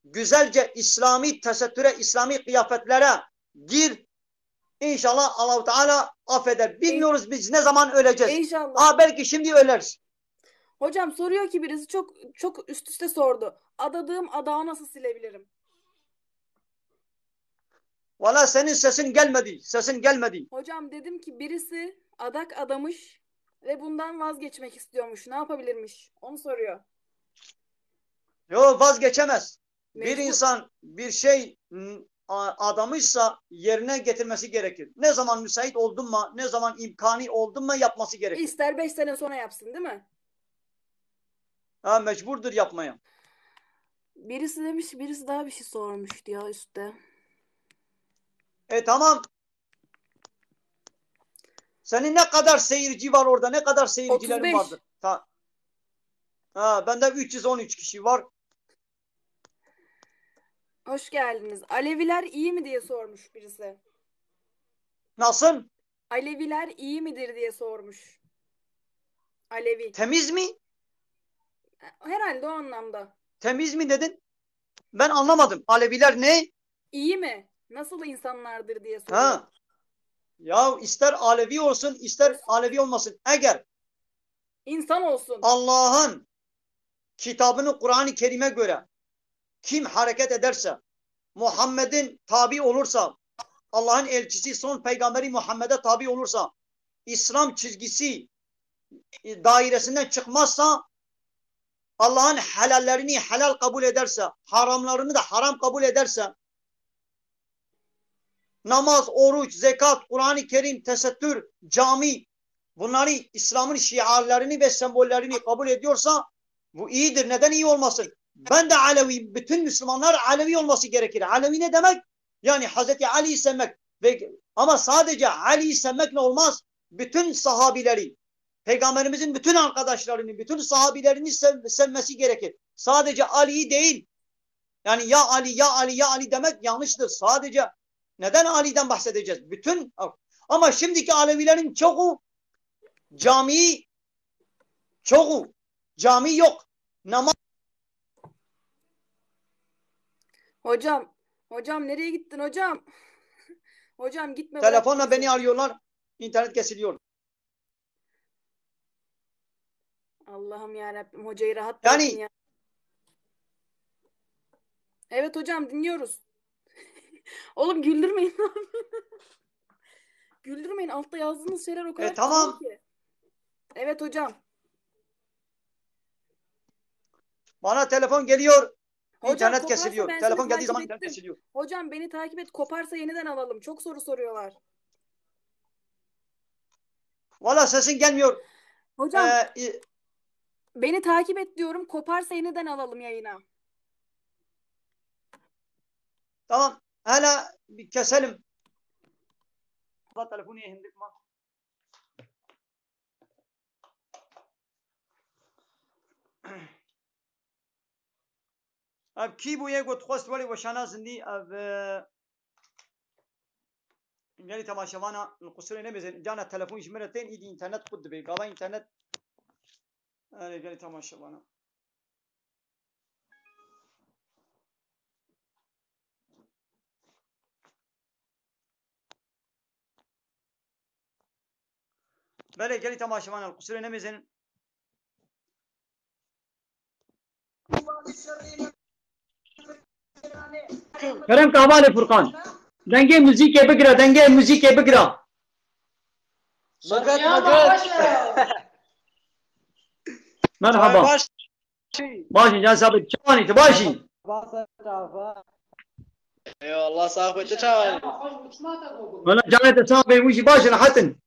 Güzelce İslami tesettüre, İslami kıyafetlere gir. İnşallah Allahu Teala affeder. Bilmiyoruz biz ne zaman öleceğiz. İnşallah. Ha, belki şimdi öleriz. Hocam soruyor ki birisi çok çok üst üste sordu. Adadığım adağı nasıl silebilirim? Valla senin sesin gelmedi. Sesin gelmedi. Hocam dedim ki birisi adak adamış ve bundan vazgeçmek istiyormuş. Ne yapabilirmiş? Onu soruyor. Yok, vazgeçemez. Bir insan bir şey, m, a- adamışsa yerine getirmesi gerekir. Ne zaman müsait oldun mu, ne zaman imkanı oldun mu yapması gerekir. İster beş sene sonra yapsın, değil mi? Ha, mecburdur yapmaya. Birisi demiş, birisi daha bir şey sormuştu ya üstte. E tamam. Senin ne kadar seyirci var orada? Ne kadar seyircilerin otuz beş vardır? Ta ha, bende üç yüz on üç kişi var. Hoş geldiniz. Aleviler iyi mi diye sormuş birisi. Nasıl? Aleviler iyi midir diye sormuş. Alevi. Temiz mi? Herhalde o anlamda. Temiz mi dedin? Ben anlamadım. Aleviler ne? İyi mi? Nasıl insanlardır diye soruyor. Ha. Ya ister Alevi olsun, ister Alevi olmasın. Eğer İnsan olsun. Allah'ın kitabını Kur'an-ı Kerim'e göre kim hareket ederse, Muhammed'in tabi olursa, Allah'ın elçisi son peygamberi Muhammed'e tabi olursa, İslam çizgisi e, dairesinden çıkmazsa, Allah'ın helallerini helal kabul ederse, haramlarını da haram kabul ederse, namaz, oruç, zekat, Kur'an-ı Kerim, tesettür, cami, bunları İslam'ın şiarlarını ve sembollerini kabul ediyorsa bu iyidir. Neden iyi olmasın? Ben de Alevi, bütün Müslümanlar Alevi olması gerekir. Alevi ne demek? Yani Hazreti Ali'yi sevmek ve ama sadece Ali'yi sevmekle olmaz. Bütün sahabileri, Peygamberimizin bütün arkadaşlarını, bütün sahabilerini sev- sevmesi gerekir. Sadece Ali'yi değil. Yani ya Ali, ya Ali, ya Ali demek yanlıştır. Sadece neden Ali'den bahsedeceğiz? Bütün ama şimdiki Alevilerin çoğu camiyi, çoğu cami yok. Namaz Hocam, hocam nereye gittin hocam? Hocam gitme, bırak Telefonla bizi. Beni arıyorlar. İnternet kesiliyor. Allah'ım ya Rabbim, hocayı rahat bırakın Yani ya. Evet hocam, dinliyoruz. Oğlum güldürmeyin. Güldürmeyin, altta yazdığınız şeyler o kadar E, tamam. komik ki. Evet hocam. Bana telefon geliyor. Hocam, İnternet koparsa kesiliyor. ben Telefon seni geldiği zaman takip internet ettim. kesiliyor. Hocam, beni takip et, koparsa yeniden alalım. Çok soru soruyorlar. Valla sesin gelmiyor. Hocam, Ee, i- beni takip et diyorum. Koparsa yeniden alalım yayına. Tamam. Hele bir keselim. Bak telefonu hindik ma. Ev kî bû yê ku dixwest werê weşana zindî, ev, e, gelî temaşevana li qusûrê nemêzin. Cana telefon ji min re tên, îdî înternet qut dibe. Gava înternet. Erê, gelî temaşevana. Belê, gelî temaşevan, li qusûrê nemêzin. Kerem ke hevalê Furkan. Dengê muzîkê bigire, dengê muzîkê bigire. Magat, magat. Merhaba. Baş. Baş in, can sabit. Çawanî, tu baş î? Eyvallah, sağ ol. Çawanî. Wala canê te sağ be, wî jî baş in, rehet in.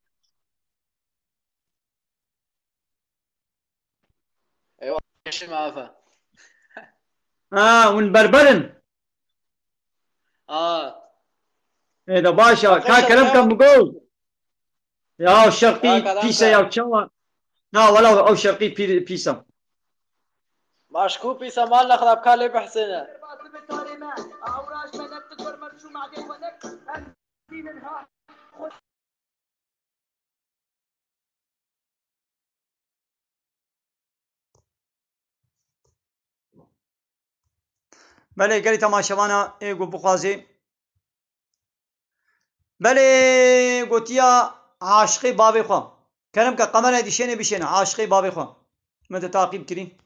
Eyvallah, şim afe. Ha, hûn berber in. Aa. Ê de baş e. Ka kerem ke min got. Ya şerqî Ya, kerem pîs e ke. Ya çawa. Na wala ew şerqî pî-, pîs e. Baş ku pîs e, mal nexrab ka lê bihsêne. Belê, gelî temaşevana ê ku bixwazê. Belê, gotiya aşiqê bavê xwe. Kerem ke qemerayê dişênê bişêne, aşiqê bavê xwe. Me te taqîb kirî.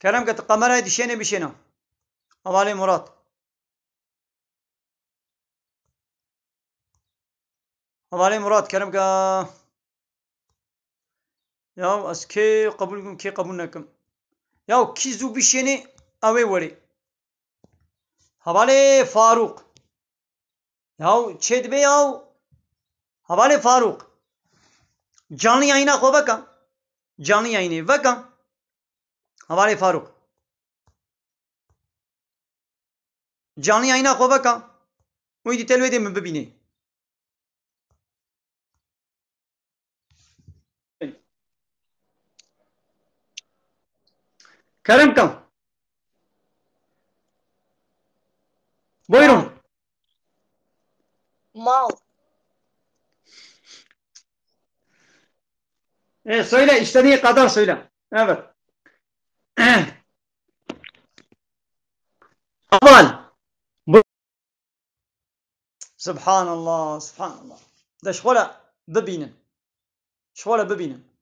Kerem ke tu qemerayê dişênê bişêne. Hevalê Murat. Hevalê Murat, kerem ke. Ya ez kê qebûl kim, kê qebûl nekim. Ya kî zû bişênê, ew ê werê. Hevalê Farûq. Ya çê dibe ya. Hevalê Farûq. Canlı yayına xwe veke. Canlı yayınê veke. Hevalê Farûq. Canlı yayına xwe veke. Wî dî te li wê dê min bibînê. Kerem ke. Buyurun. Mal. E, söyle, istediğin kadar söyle. Evet. Aval. Bu... Subhanallah, subhanallah. De ji xwe re bibînin. Ji xwe re bibînin.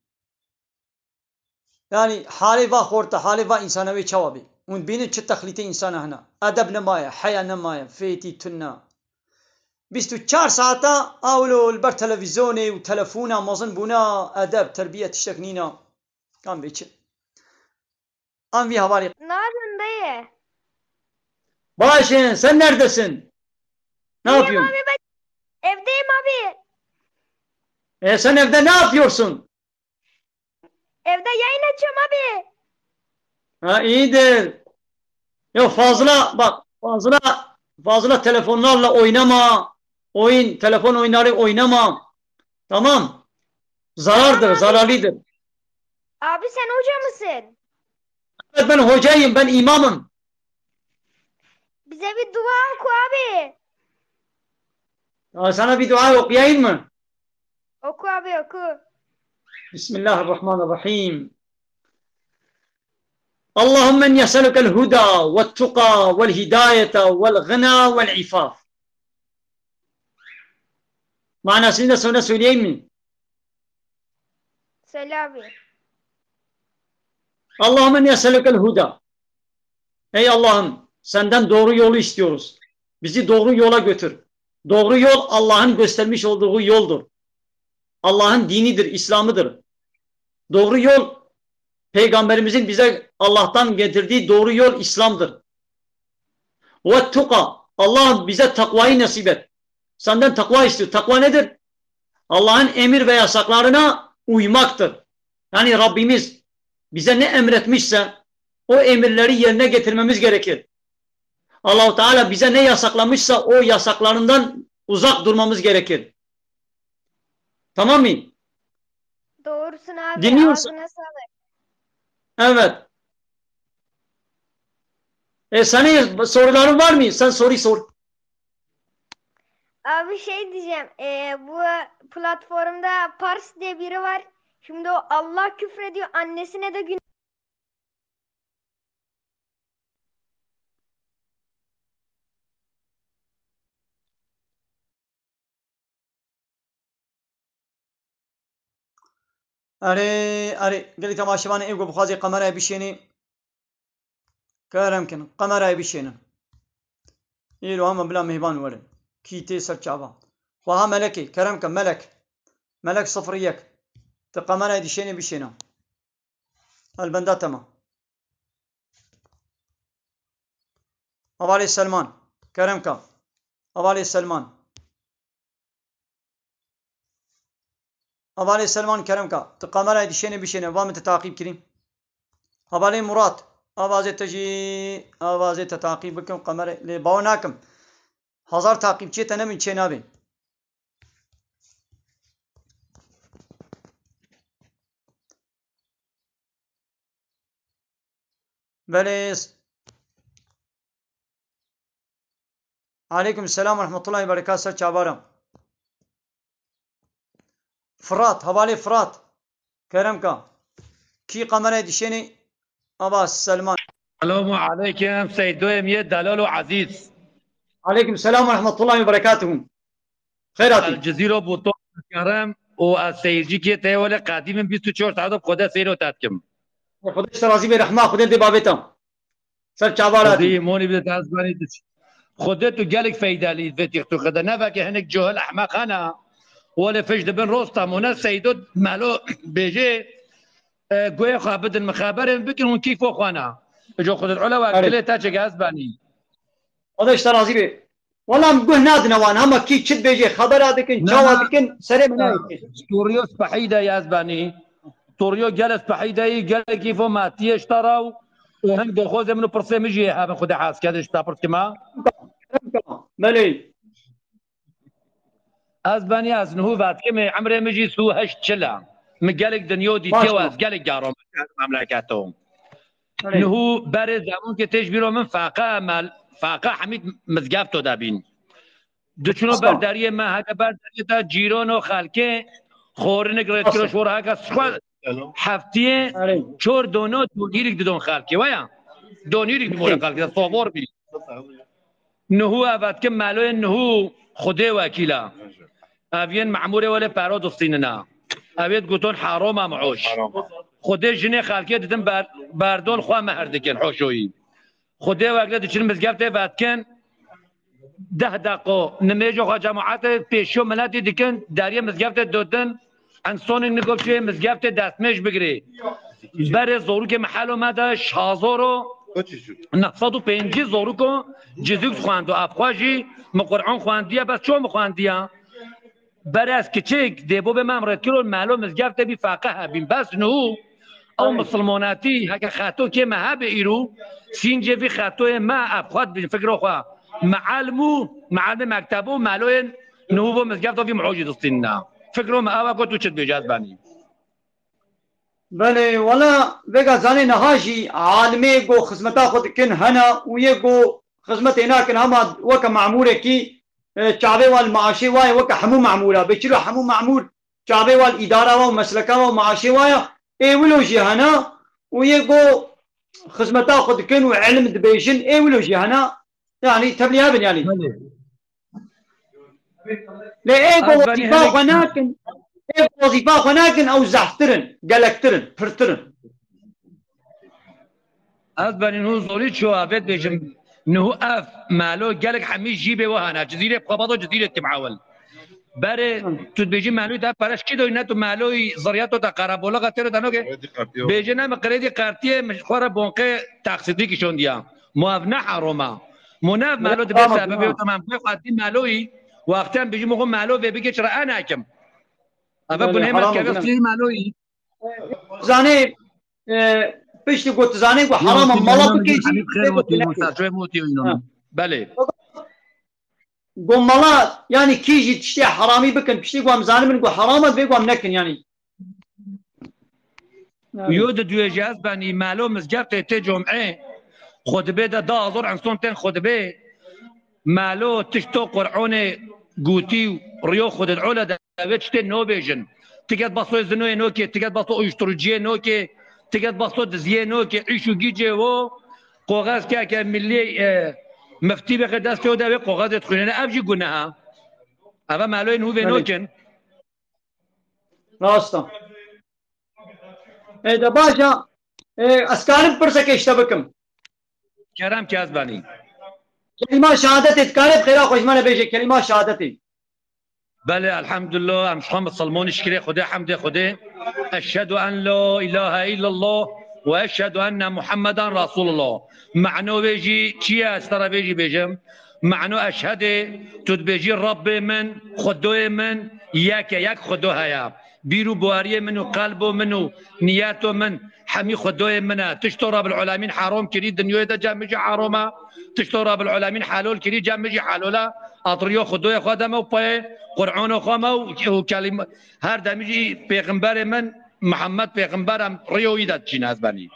Yani halê va xorta, halê va insana wê çawa bî? Hûn bînin çi texlîtê insana hene. Edeb nemaye, heya nemaye, fêtî tune. Bîst û çar saeta awlo li ber televîzyonê û telefona mezin bûna, edeb, terbiye tiştek nîna. Kan bê çi? An vî hevalê. Narin dayı. Baş in, sen neredesin? Ne İyiyim yapıyorsun? abi, ben evdeyim abi. E, sen evde ne yapıyorsun? Evde yayın açıyorum abi. Ha, iyidir. Ya fazla, bak, fazla, fazla telefonlarla oynama. Oyun, telefon oyunları oynama. Tamam. Zarardır, Tamam abi. Zararlıdır. Abi sen hoca mısın? Evet, ben hocayım, ben imamım. Bize bir dua oku abi. Ya sana bir dua okuyayım mı? Oku abi, oku. بسم الله الرحمن الرحيم. اللهم إني أسألك الهدى والتقى والهداية والغنى والعفاف. Manasını da sonra söyleyeyim mi? Söyle abi. اللهم إني أسألك الهدى. Ey Allah'ım, senden doğru yolu istiyoruz. Bizi doğru yola götür. Doğru yol Allah'ın göstermiş olduğu yoldur. Allah'ın dinidir, İslam'ıdır. Doğru yol Peygamberimizin bize Allah'tan getirdiği doğru yol İslam'dır. Ve tuka, Allah bize takvayı nasip et. Senden takva istiyor. Takva nedir? Allah'ın emir ve yasaklarına uymaktır. Yani Rabbimiz bize ne emretmişse o emirleri yerine getirmemiz gerekir. Allahu Teala bize ne yasaklamışsa o yasaklarından uzak durmamız gerekir. Tamam mı? Doğrusun abi. Dinliyorsun. Ağzına sağlık. Evet. E, senin soruların var mı? Sen soruyu sor. Abi şey diyeceğim. E, bu platformda Pars diye biri var. Şimdi o Allah küfrediyor. Annesine de gün Erê, erê, gelî temaşevanê ê ku bixwazê kamerayê bişênê, kerem kin, kamerayê bişênin. Îro hema bila mêvan werin. Kî tê ser çava. Xweha Melekê, kerem ke Melek. Melek sifir yek. Ti kamerayê dişênê bişêne. Elbenda tema. Hevalê Selman, kerem ka. Hevalê Selman. Hevalê Selman, kerem ka. Tu kamerayê dişênê bişêne, va min te taqîb kirî. Hevalê Murat, avazê te jî, avazê te taqîb bikim, kamera lê bawer nakim. Hezar taqîbçiyê te nebin çê nabê. Belê. Aleykum selam ve rahmetullahi ve berekat, ser çavara. Fırat, hevalê Fırat. Kerem ka. Kî kamerayê dişênê? Ava Selman. Selamu aleykum, Seydoyê min yê delal û ezîz. Aleykum selam ve rahmetullahi ve berekatuhu. Xeyr hatî. El Cezîro Buton, kerem û ez seyircîkê te yê, wele qedîm im, bîst û çar saet bi Xwedê seyro te dikim. Xwedê ji te razî be, rehma Xwedê dê bavê te. Ser çavar hatî. Xwedê îmonî bide te, ez benî tu. Xwedê tu gelek feydelî vê TikTokê de. Ne veke hinek cahil ehmeq hene. Wele fiş dibin rostam û ne Seydo Melo bêjê, e, guhê xwe bidin min, xeberê min bikin, hûn kîfo xwe ne. Îco Xwedê Teala we dilê te çêke, ez benî. Xwedê ji te razî be. Wela em guh nadine wan, hema kî çi dibêje, xebera dikin, çawa dikin, serê min nayê. Turiyo spehî de ye, ez benî. Turiyo gele spehî de yî, gelekî vo me tiyê ji te re û hin doxozê min û pirsê min jî hê hebin, Xwedê hez kede ji te pirs kima. Belê. Ez benî, ez niho vetkimê, emrê min jî sî û heşt çil e. Min gelek dinya dîtiye û ez gelek caran memleketo. Niho berê zemonkê tê ji bîro min feqe emel, feqe hemî mizgefto de bîn. Diçûno ber deriyê me, heke ber deriyê de cîrono xelkê xorinik rêdkiro ji xwe re, heke sixwe heftiyê çor dono donîrik didon xelkê. Waya donîrik dimore xelkê de, sovor bî. Niho ev etkin meloyên niho Xwedê wekîl e. Ev yên memûrê welê pero distînine. Ev ê digoton heroma mihoş. Xwedê jinê xelkê didin ber-, berdol xwe mehr dikin hoşoyî. Xwedê wekîl e diçin mizgeftê vetkin. Deh deqo nimêjo xwe cemaetê pêşiyo miletî dikin, deriyê mizgeftê dotin. Ensonê nigov çê mizgeftê destmêj bigirê. Berê zorûkê mehelo me de şazor o neh sed û pêncî zorûko cizûk xwendo. Ev xwe jî min Qur'an xwendiye, bes ço min xwendiye. Berê ez kiçik, dêbobê me em rêdkiro mehelo mizgeftê bî feqe hebîn. Bes niho ew misilmonetî, heke xeto kê me hebe îro, sîncê vî xetoyê me ev xwe dibîn fikro xwe. Meelm û, meelmê mektebo, meloyên niho bo mizgefto vî miho jî distînine. Fikro me ew e, ku tu çi dibêjî ez benî. Belê, wela vêga zanê niha jî alimê ku xizmeta xwe dikin hene û yê ku xizmetê nakin hema weke memûrekî, e, çavê wan li maaşê wa ye weke hemû memûra. Bê çilo hemû memûr çavê wan îdara wa û mesleka wa û maaşê wa ye, ê wilo jî hene û yê ku xizmeta xwe dikin û ilim dibêjin, ê wilo jî hene. Yanî tevlî hebin yanî. Belê. Lê ê ku wezîfa xwe nakin, ê ku wezîfa xwe nakin, ew zehftir in, gelektir in, pirtir in. Ez benî niho zorî ço avêt bêjim. Niho ev Melo gelek hemî jî bê wahana. Cizîrê xwe bazo Cizîrê Tîmawil. Berê tu dibêjî Meloyî te pereş kî doyî ne tu Meloyî ziryato te qerebolaxa têro te noke. Bêje ne mi qirêdî qertiyê mi xwe re bonqê taksîtî kişondiya. Mo ev ne haroma. Mo ne ev Melo dibê sebebê tamam. Xwe xwedî Meloyî wextiyan bêjî mo xwe Melo vê bike çira en hekim. Eve gunê me keve sî Meloyî. Zanê, e, piştî ku tu zanê ku heram e mala bikê jî, xêr û tîmûr ser çavê min û tî û înan. Belê. Ku mala, yanî kî jî tiştê heramî bikin, piştî ku em zanibin ku heram e, divê ku em nekin, yanî. Yo di duê jî ez benî Melo mizgeftê tê comê, xwe dibê de da hezar insan tên xwe dibê. Melo tişto Qur'onê gotî û riyo xwe did'o le de wê tiştê nobêjin. Tiket baso zinoyê nokê, tiket baso uyuşturuciyê nokê, tiket baso diziyê nokê, îş û gîcê wo, qoxez ke ke millî, e, miftî bixê destê de wê qoxezê dixwînene. Ev jî guneha. Eve Meloyên hûvê nokin. Rast e. E, de baş e. E, ez karim pirseke ji te bikim. Kerem ke ez benî. Kelîma şehadetê dikarê bi xêra xwe ji me re bêje, kelîma şehadetê. Belê, elhamdulillah, em ji xwe misilmonî şikirê Xwedê, hemdê Xwedê. Eşhedû en la ilahe illallah ve eşhedû enne Muhammeden Resulullah. Meno wê jî çi ye, ez te re vê jî bêjim. Meno eşhedê, tu dibêjî Rabbê min, Xwedoyê min, yek e, yek Xwedo heye. Bîr û baweriyê min û qelbo min û niyeto min hemî Xwedoyê min e. Tişto Rabbil Alemîn herom kirî, dinyayê de cem min jî herom e. Tişto Rabbil Alemîn helal kirî, cem min jî helal e. Ez riyo Xwedoyê xwe deme û payê Qur'ano xwe me û, û kelîme, her demî jî pêxemberê min, Mihemed pêxember em riyo wî de diçîne ez benî.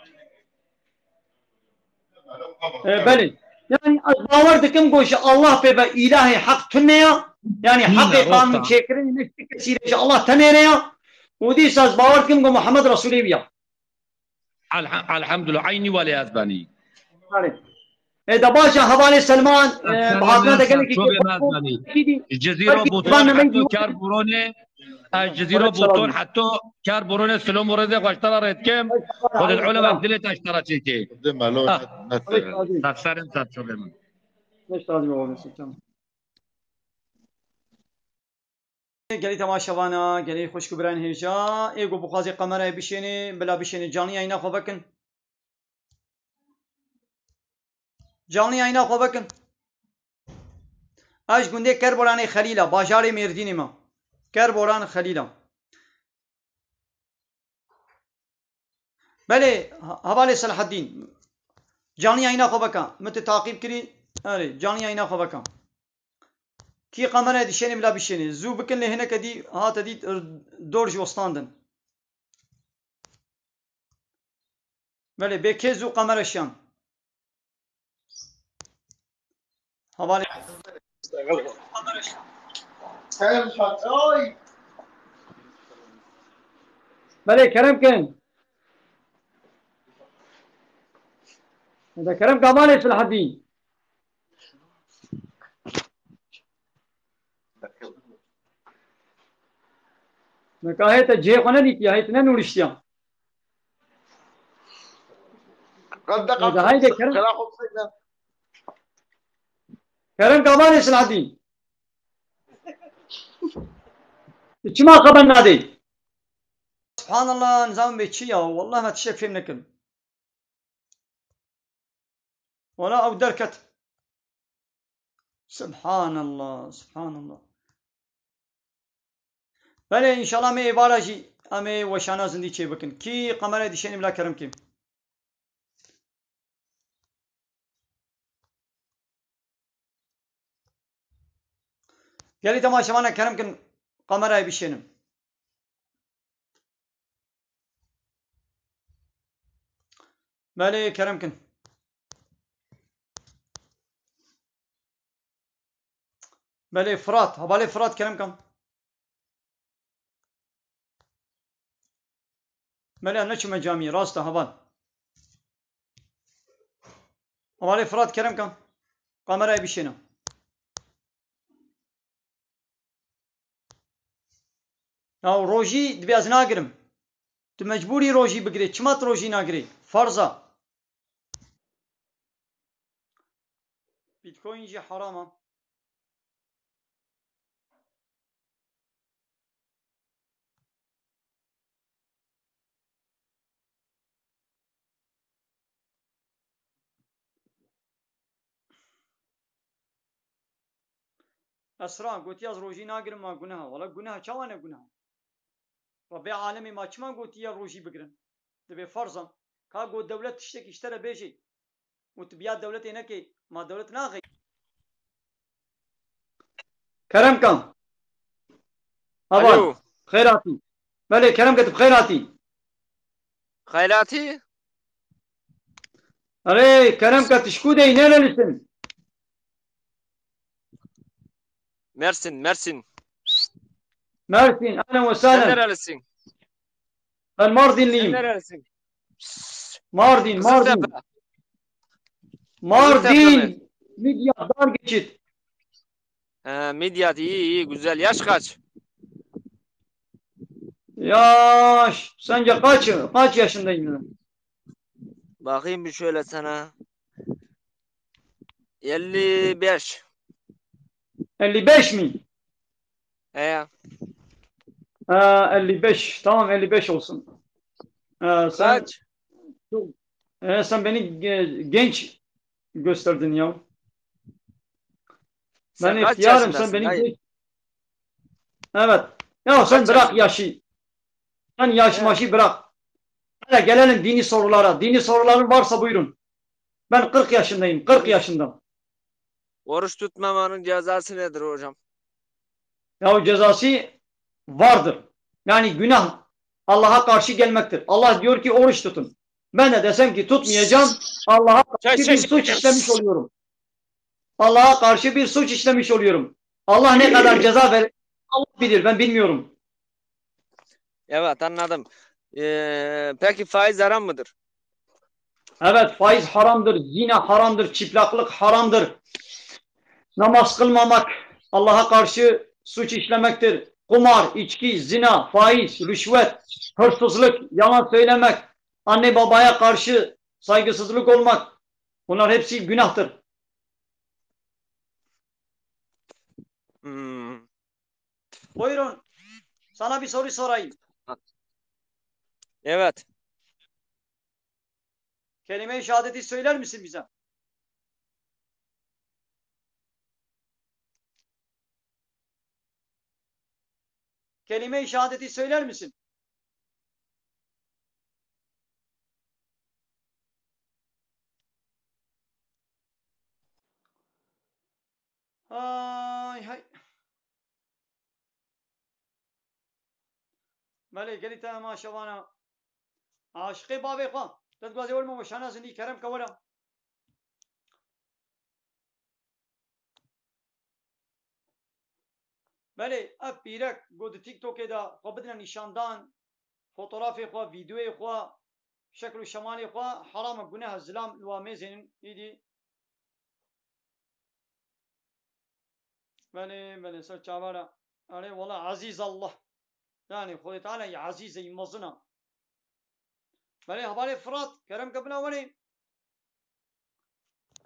E, belê. Yani ez bawer dikim ku ji Allah pê ve îlahê heq tune ya. Yani heqê qanûn çêkirinê ne ji kesî re ji Allah tenê re ya. Û dîsa ez bawer dikim ku Muhammed Resûlê wî ya. Elha-, elhamdulillah. Eynî welê ez benî. Belê. E, de baş e, hevalê Selman, e, bi hatina de gelekî çobê me ez benî. Ji Cizîro Bûton heto Kerburonê, ez Cizîro Bûton heto Kerburonê silom û rêzê xwe ji te re rê dikim. Xwedê li ulema dilê te ji te re çêkê. Xwedê melo ne, ne. Ser serê min, ser çobê min. Gelî temaşevana, gelî xwişk û birayên hêja, ê ku bixwazê qemerayê bişênê, bila bişênê, canlı yayına xwe vekin. Canlı yayına xwe vekin. Ez ji gundê Kerboranê Xelîla, bajarê Mêrdînê me. Kerboran Xelîla. Belê, ha-, hevalê Selahaddîn. Canlı yayına xwe veke. Min tu taqîb kirî. Erê, canlı yayına xwe veke. Kî qemerayê dişênê bila bişênê. Zû bikin lê hineke dî hate dî dor jî westandin. Belê, bê kê zû qemere şiyan. Hevalê. Belê, kerem kin. Ede kerem ka hevalê Selahaddîn. Nika hê te cihê xwe nedîtiya, hê tu nenûriştiya. Qebde Eda qebde. Haydi kerem. Kerem ka hevalê Selahaddîn. Tu çima xeber nadê? Subhanallah, nizam bê çi ya? Wallah me tiştek fêm nekim. Wala ew derket. Subhanallah, subhanallah. Belê, înşallah me êvara jî em ê weşana zindî çêbikin. Kî qemerê dişênî bila kerem kê. Gelî temaşevana kerem kin, kamerayê bişênim. Belê, kerem kin. Belê, Firat. Hevalê Firat, kerem kin. Belê, em neçûme camî, rast e, heval. Hevalê Firat, kerem kin. Kamerayê bişêne. Ya rojî dibê ez nagirim. Tu mecbûrî rojî bigirê. Çima tu rojî nagirê? Farz e. Bitcoin jî heram e. Esra, gotiye ez rojî nagirim, ma guneha. Wala guneha, çawa ne guneha? Rebê alemê ma çima gotiye rojî bigirin? Divê ferz e. Ka got dewlet tiştekî ji te re bêjê û tu biya dewletê nekê, ma dewlet naxê? Kerem kan. Havan. Alo. Xeyr hatî. Belê, kerem ke tu bi xeyr hatî. Xeyr hatî. Erê, kerem ke tu ji ku dey, nerelisin? Mersin, Mersin. Mersin, ahlen ve Sen sahlen. Nerelisin? Ben Mardinliyim. Sen nerelisin? Mardin, Mardin. Kızıltepe. Mardin. Kızıltepe mi? Midyat, Dargeçit. He, Midyat, iyi, iyi, güzel. Yaş kaç? Yaş, sence kaç, kaç yaşındayım ben? Bakayım bir şöyle sana. Elli beş. Elli beş mi? He. Ha, elli beş. Tamam, elli beş olsun. Ha, sen Kaç? çok, e, sen beni ge-, genç gösterdin ya. Sen Ben kaç ihtiyarım, sen yaşındasın, beni dayı? Geç. Evet. Ya sen Kaç bırak yaşındasın? Yaşı. Sen yaş Evet. maşı bırak. Hele gelelim dini sorulara. Dini soruların varsa buyurun. Ben kırk yaşındayım. Kırk yaşında. Oruç tutmamanın cezası nedir hocam? Ya o cezası vardır. Yani günah Allah'a karşı gelmektir. Allah diyor ki oruç tutun. Ben de desem ki tutmayacağım, Allah'a karşı Çek, bir çek. suç işlemiş oluyorum. Allah'a karşı bir suç işlemiş oluyorum. Allah ne kadar ceza verir, Allah bilir, ben bilmiyorum. Evet, anladım. Ee, peki faiz haram mıdır? Evet, faiz haramdır, zina haramdır, çıplaklık haramdır. Namaz kılmamak Allah'a karşı suç işlemektir. Kumar, içki, zina, faiz, rüşvet, hırsızlık, yalan söylemek, anne babaya karşı saygısızlık olmak, bunlar hepsi günahtır. Hmm. Buyurun. Sana bir soru sorayım. Evet. Kelime-i şehadeti söyler misin bize? Kelime-i şehadeti söyler misin? Hay hay. Belê, gelî te hema şevana. Aşiqê bavê xwe. Te dixwazê werme weşana zindî, kerem ke were. Belê, ev pîrek ku di TikTokê de xwe bidine nîşandan, fotografê xwe, vîdeoyê xwe, şekil û şemalê xwe, heram e, guneh e, zilam li wa mêzênin, îdî. Belê, belê, ser çava re. Erê, wela ezîz Allah. Yani, Xwedê Teala yî ezîz e, yî mezin e. Belê, hevalê Firat, kerem ke bila wenê.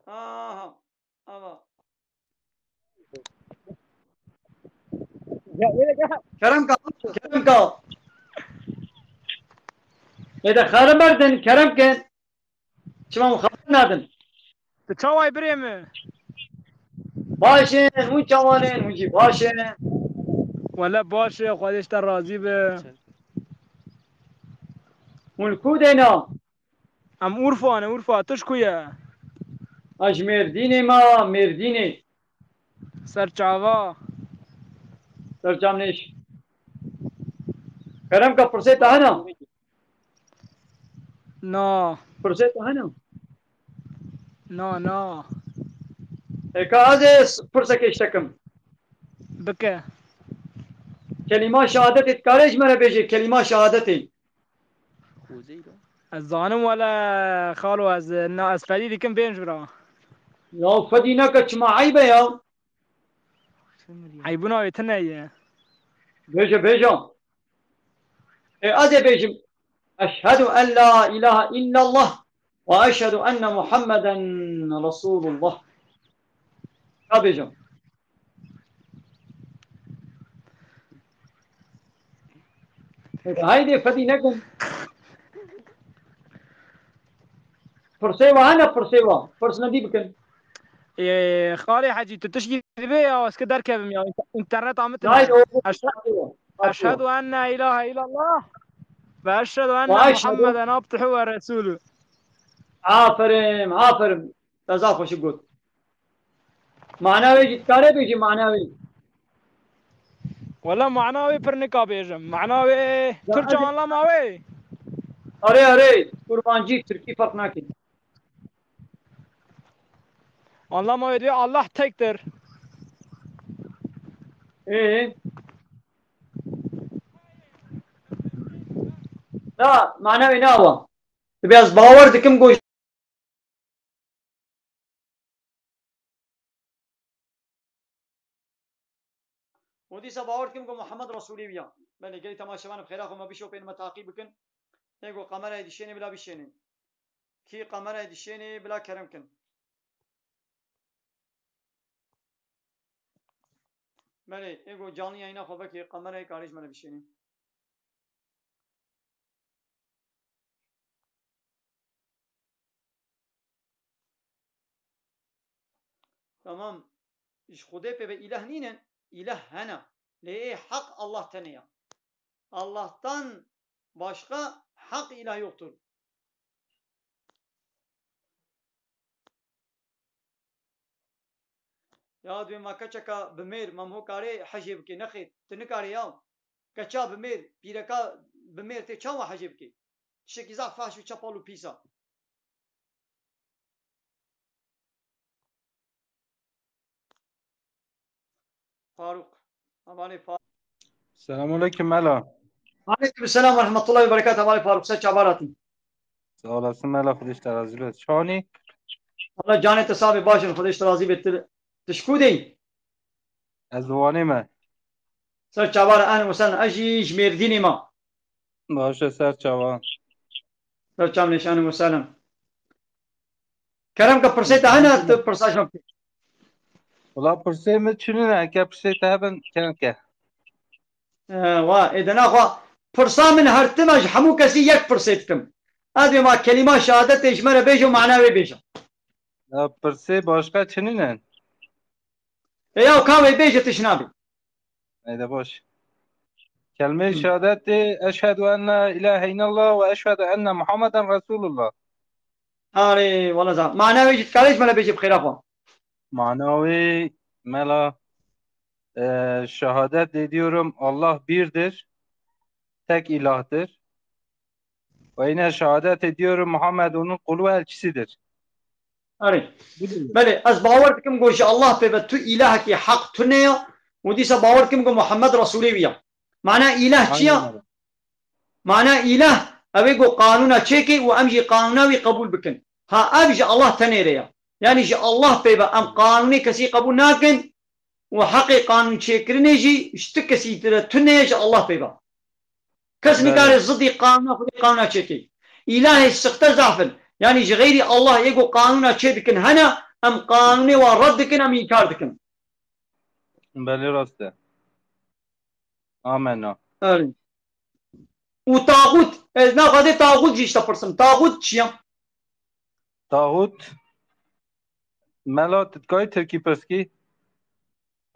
Aha, ava. Kerem ka, kerem ka. Ê de xare merdin, kerem kin. Çima hûn xeber nadin? Tu çawa yî birê min? Baş in, hûn çawa ne, hûn jî baş in. Wele baş e, Xwedê ji te razî be. Hûn li ku de ne? Em Urfa ne, Urfa. Tu ji ku ye? Ez ji Mêrdînê me, Mêrdînê. Ser çava. Ser çavnêş. Kerem ka, pirsê te hene? Na. Pirsê te hene? Na, na. Ê ka ez ê s-, pirsekê ji te kim. Bike. Kelîma şehadetê dikare ji me re bêjê, kelîma şehadetê. Ez zanim wele xalo, ez na, ez fedî dikim, bêm ji bira. Ya fedî neke, çima eyb e ya? Eybûna wê tune ye. Bêje, bêje. Ê, ez ê bêjim. Eşhedü en la ilahe illallah ve eşhedü enne Muhammeden Resulullah. Ka bêjim. Haydê fedî nekin. Pirsê wa hene, pirsê wa. Pirs nedî bikin. Ê, Xalê Hecî, tu tişkî dibê ya, ez ki derkevim ya. Înternet amit. Haydi, o Eşhe-, Eşhedü enne ilahe illallah ve eşhedü enne Muhammeden abduhu ve resulü. Aferin, aferin. Te zaf xweşik got. Mana wê jî dikare bêjî, mana wê. Wela mana wê pir nika bêjim. Mana wê Ya Türkçe hadi. Anlama wê. Arê, arê, kurbancî, Tirkî ferq nake. Anlama wê diyor Allah tektir. Ee? Na, mana wê ne awa. Biraz bawer dikim go û dîsa bawer dikim ku Muhammed Resûlê wî ya. Belê, gelî temaşevanê bi xêra xwe me bişopên me taqî bikin. Ê ku kamerayê dişênê bila bişênê. Kî kamerayê dişênê bila kerem kin. Belê, ê ku canlı yayına xwe vekê kamerayê karê ji me re bişênê. Tamam. Ji Xwedê pê ve îlah nînin, îlah hene. Lê ê heq Allah tenê ya. Allah'tan başka hak ilah yoktur. Ya dibê ma keçeka bi mêr, ma ho karê hecê bikê, nexêr, tu nikarê ya. Keça bi mêr, pîreka bi mêr tê çawa hecê bikê? Tiştekî zaf fahş û çepal û pîs a. Faruk. Hevalê Faruk. Selamun aleyküm Mela. Aleyküm selam ve rahmetullahi ve berekatuhu. Hevalê Faruk, ser çavar hatî. Sağ olasın Mela, Xwedê ji te razî be. Çanî? Allah canê te sax be, baş in, Xwedê ji te razî be. Tu, tu ji ku de yî? Ez li Wanê me. Ser çavar, ehlen we sehlen. Ez jî ji Mêrdînê me. Baş e, ser çavan. Ser çav nêşanê we sehlen. Kerem ke pirsê te hene, tu pirsa ji me bikî. Wela pirsê min çi nîne, eke pirsê te hebin, kerem ke. Ee, wa, ê de naxwa pirsa min her tim e, ji hemû kesî yek pirsê dikim. Ez ê ma kelîma şehadetê ji me re bêje û mana wê bêje. Ya pirsê başka çi nîne? E ya ka wê bêje tişt nabî. Haydi baş. Kelme-i Hı. Şehadetê eşhedü en la ilahe illallah ve eşhedü enne Muhammeden Resulullah. Arê, wala zaf. Mana wê jî dikarê ji me re bêjî bi xêra xwe. Mana wê Mela, e, şehadet ediyorum Allah birdir, tek ilahtır. Ve yine şehadet ediyorum Muhammed onun kulu ve elçisidir. Erê. Belê, ez bawer dikim ku ji Allah pê ve tu îlahekî heq tune ya û dîsa bawer dikim ku Muhammed Resûlê wî ya. Mana îlah çi ya? Aynen öyle. Mana îlah, ew ê ku qanûna çêkê û em jî qanûna wî qebûl bikin. Ha, ev ji Allah tenê re ya. Yanî ji Allah pê ve em qanûnê kesî qebûl nakin û heqê qanûn çêkirinê jî ji tu kesî tire tune ye ji Allah pê ve. Kes Belê. Nikare zidî qanûna Xwedê qanûna çêkê. Îlahê sixte zaf in. Yanî ji xeyrî Allah ê ku qanûna çê dikin hene, em qanûnê wan red dikin, em înkar dikin. Belê rast e. Amena. Erê. Û taxût, ez naxwazê taxût jî ji te pirsim. Taxût çi ye? Taxût, Mela, tu dikayî tirkî pirs kî?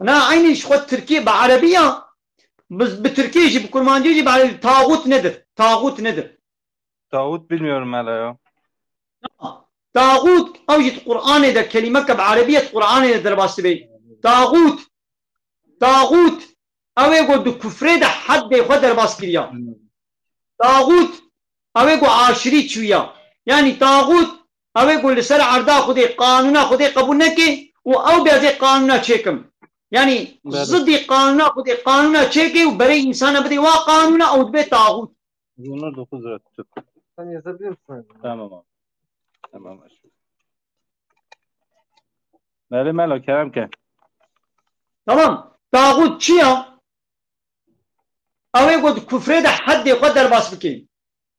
Na, eynî ji xwe tirkî, bi erebî ya, bi, bi tirkî jî, bi kurmancî jî, bi erebî, tağut nedir? Tağut nedir? Tağut bilmiyorum hele ya. Tağut, ew jî di Qur'anê de, kelîmeke bi erebî ye, di Qur'anê de derbas dibe. Tağut, tağut, ew ê ku di kufrê de heddê xwe derbas kiriya. Tağut, ew ê ku aşirî çûya. Yanî tağut, ew ê ku li ser erda Xwedê, qanûna Xwedê qebûl neke û ew bê ez ê qanûna çêkim. Yanî Belê. Zidî qanûna Xwedê, qanûna çêke û berê însana bidê wa qanûna, ew dibe tağut. Bunlar dokuz lira tutup. Sen yazabilir misin? Tamam abi. Tamam abi. Belê Melo, kerem ke. Tamam. Tağut çi ya? Ew ê ku di kufrê de heddê xwe derbas bike.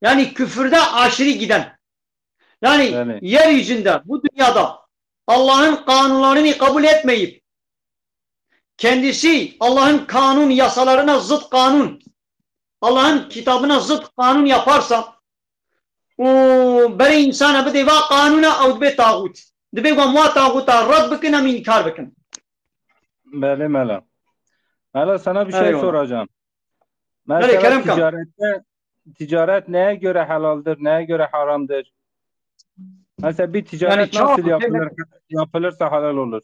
Yani küfürde aşırı giden. Yani Belê. Yeryüzünde, bu dünyada Allah'ın kanunlarını kabul etmeyip, kendisi Allah'ın kanun yasalarına zıt kanun, Allah'ın kitabına zıt kanun yaparsa, û berê însana bidê va qanûna, ew dibe taxût. Dibe ku em wa taxûta red bikin, em înkar bikin. Belê mela. Mela, sana bir şey Eyvallah. soracağım. Belê, Mesela kerem kan. Ticarette, ticaret neye göre helaldir, neye göre haramdır? Mesela bir ticaret Yani nasıl çoğu yapılır, yapılırsa halal olur?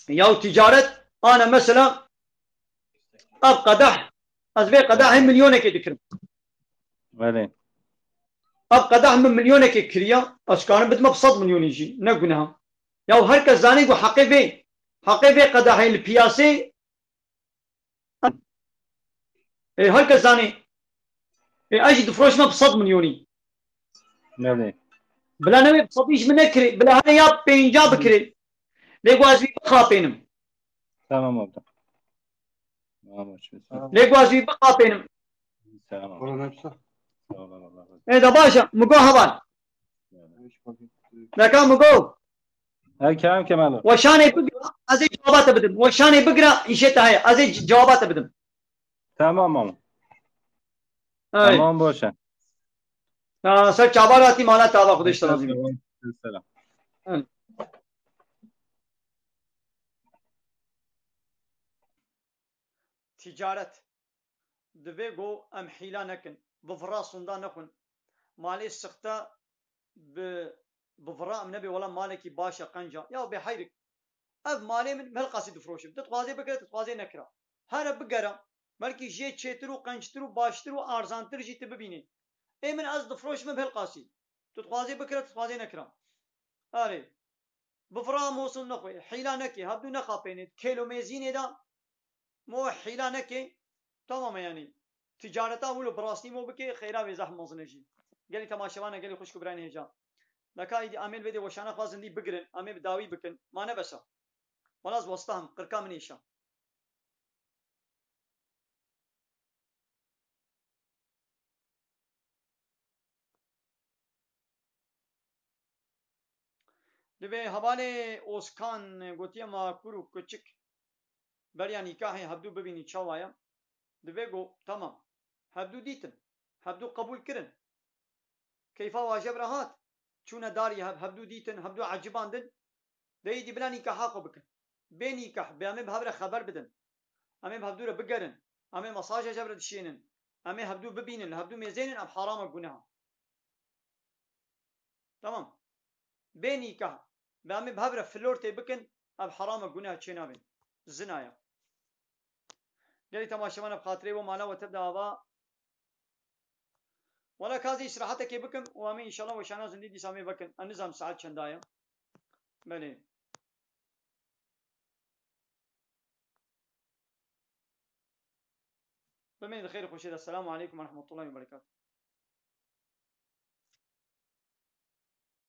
Ya ticaret, ana mesela, ev qedah, ez vê qedahê milyonekê dikirim. Belê. Ev qedah min milyonekê kiriya, ez karim bidim bi sed milyonî jî, ne guneha. Ya her kes zanî ku heqê vê, heqê vê qedahê li piyasê, e, her kes zanî. E, ez jî difroşime bi sed milyonî. Belê. Bila newê bi sedî ji min nekirê, bila hene ya pênca bikirê. Lê ku ez wî bixapênim. Tamam oldu. Tamam oldu. Lê ku ez wî bixapênim. Tamam. Oğlum hepsi. Sağ ol, Allah razı olsun. Ê de baş e, min got heval. Neka min got. Hey, Kerem Kemal. Weşanê bigira, ez ê cewaba te bidim. Weşanê bigira, îşê te heye. Ez ê c-, cewaba te bidim. Tamam ama. Ay. Tamam, boş ver. Ya, ser çabar hatî mala tava, Xwedê ji te razî be. Selam. Ticaret. Divê ku em hîla nekin. Bi vira sonda nexwin. Malê sixte bi, bi vira em nebê wela malekî baş e qenca. Ya bê heyrik. Ev malê min, min hilqasî difroşim. Tu dixwazê bikire, tu dixwazê nekira. Here bigere. Belkî jê çêtir û qençtir û baştir û arzantir jî tu bibînî. Ê min ez difroşim, min hilqasî. Tu dixwazê bikire, tu dixwazê nekira. Erê. Bi vira mosin nexwe. Hîla neke. Hevdû nexapêne. Kêlo mêzînê de mo hîla neke. Tamam e yanî. Ticareta wilo bi rastî mo bike. Xeyra vê zehf mezin e jî. Gelî temaşevane, gelî xwişk û birayên hêja. Neka îdî em ê li vê dê weşana xwe zindî bigirin. Em ê bi dawî bikin. Ma ne bes e. Wela ez westa him. Qirka min êşa. Divê hevalê Oskan gotiye ma kur û kuçik beriya nîkahê hevdû bibînî çawa ye. Divê got, tamam. Hevdû dîtin. Hevdû qebûl kirin. Keyfa waje bi re hat. Çûne darî hev, hevdû dîtin, hevdû ecibandin. Dê îdî bila nîkaha xwe bikin. Bê nîkah, bê em ê bi hev re xeber bidin. Em ê bi hevdû re bigerin. Em ê mesaja ji hev re dişênin. Em ê hevdû bibînin, li hevdû mêzênin, ev haram e, guneha. Tamam. Bê nîkah, bê em ê bi hev re flirtê bikin, ev haram e, guneha çênabin. Zina ye. Gelî temaşevan, bi xatirê we mala we tev de ava. Wela ka ez îstirahetekê bikim û em ê înşallah weşana zindî dîsa em ê vekin. Ez nizam saet çenda ye. Belê. Bimînin di xêr û xweşê de. Selamu aleykum ve rahmetullahi ve berekatuhu.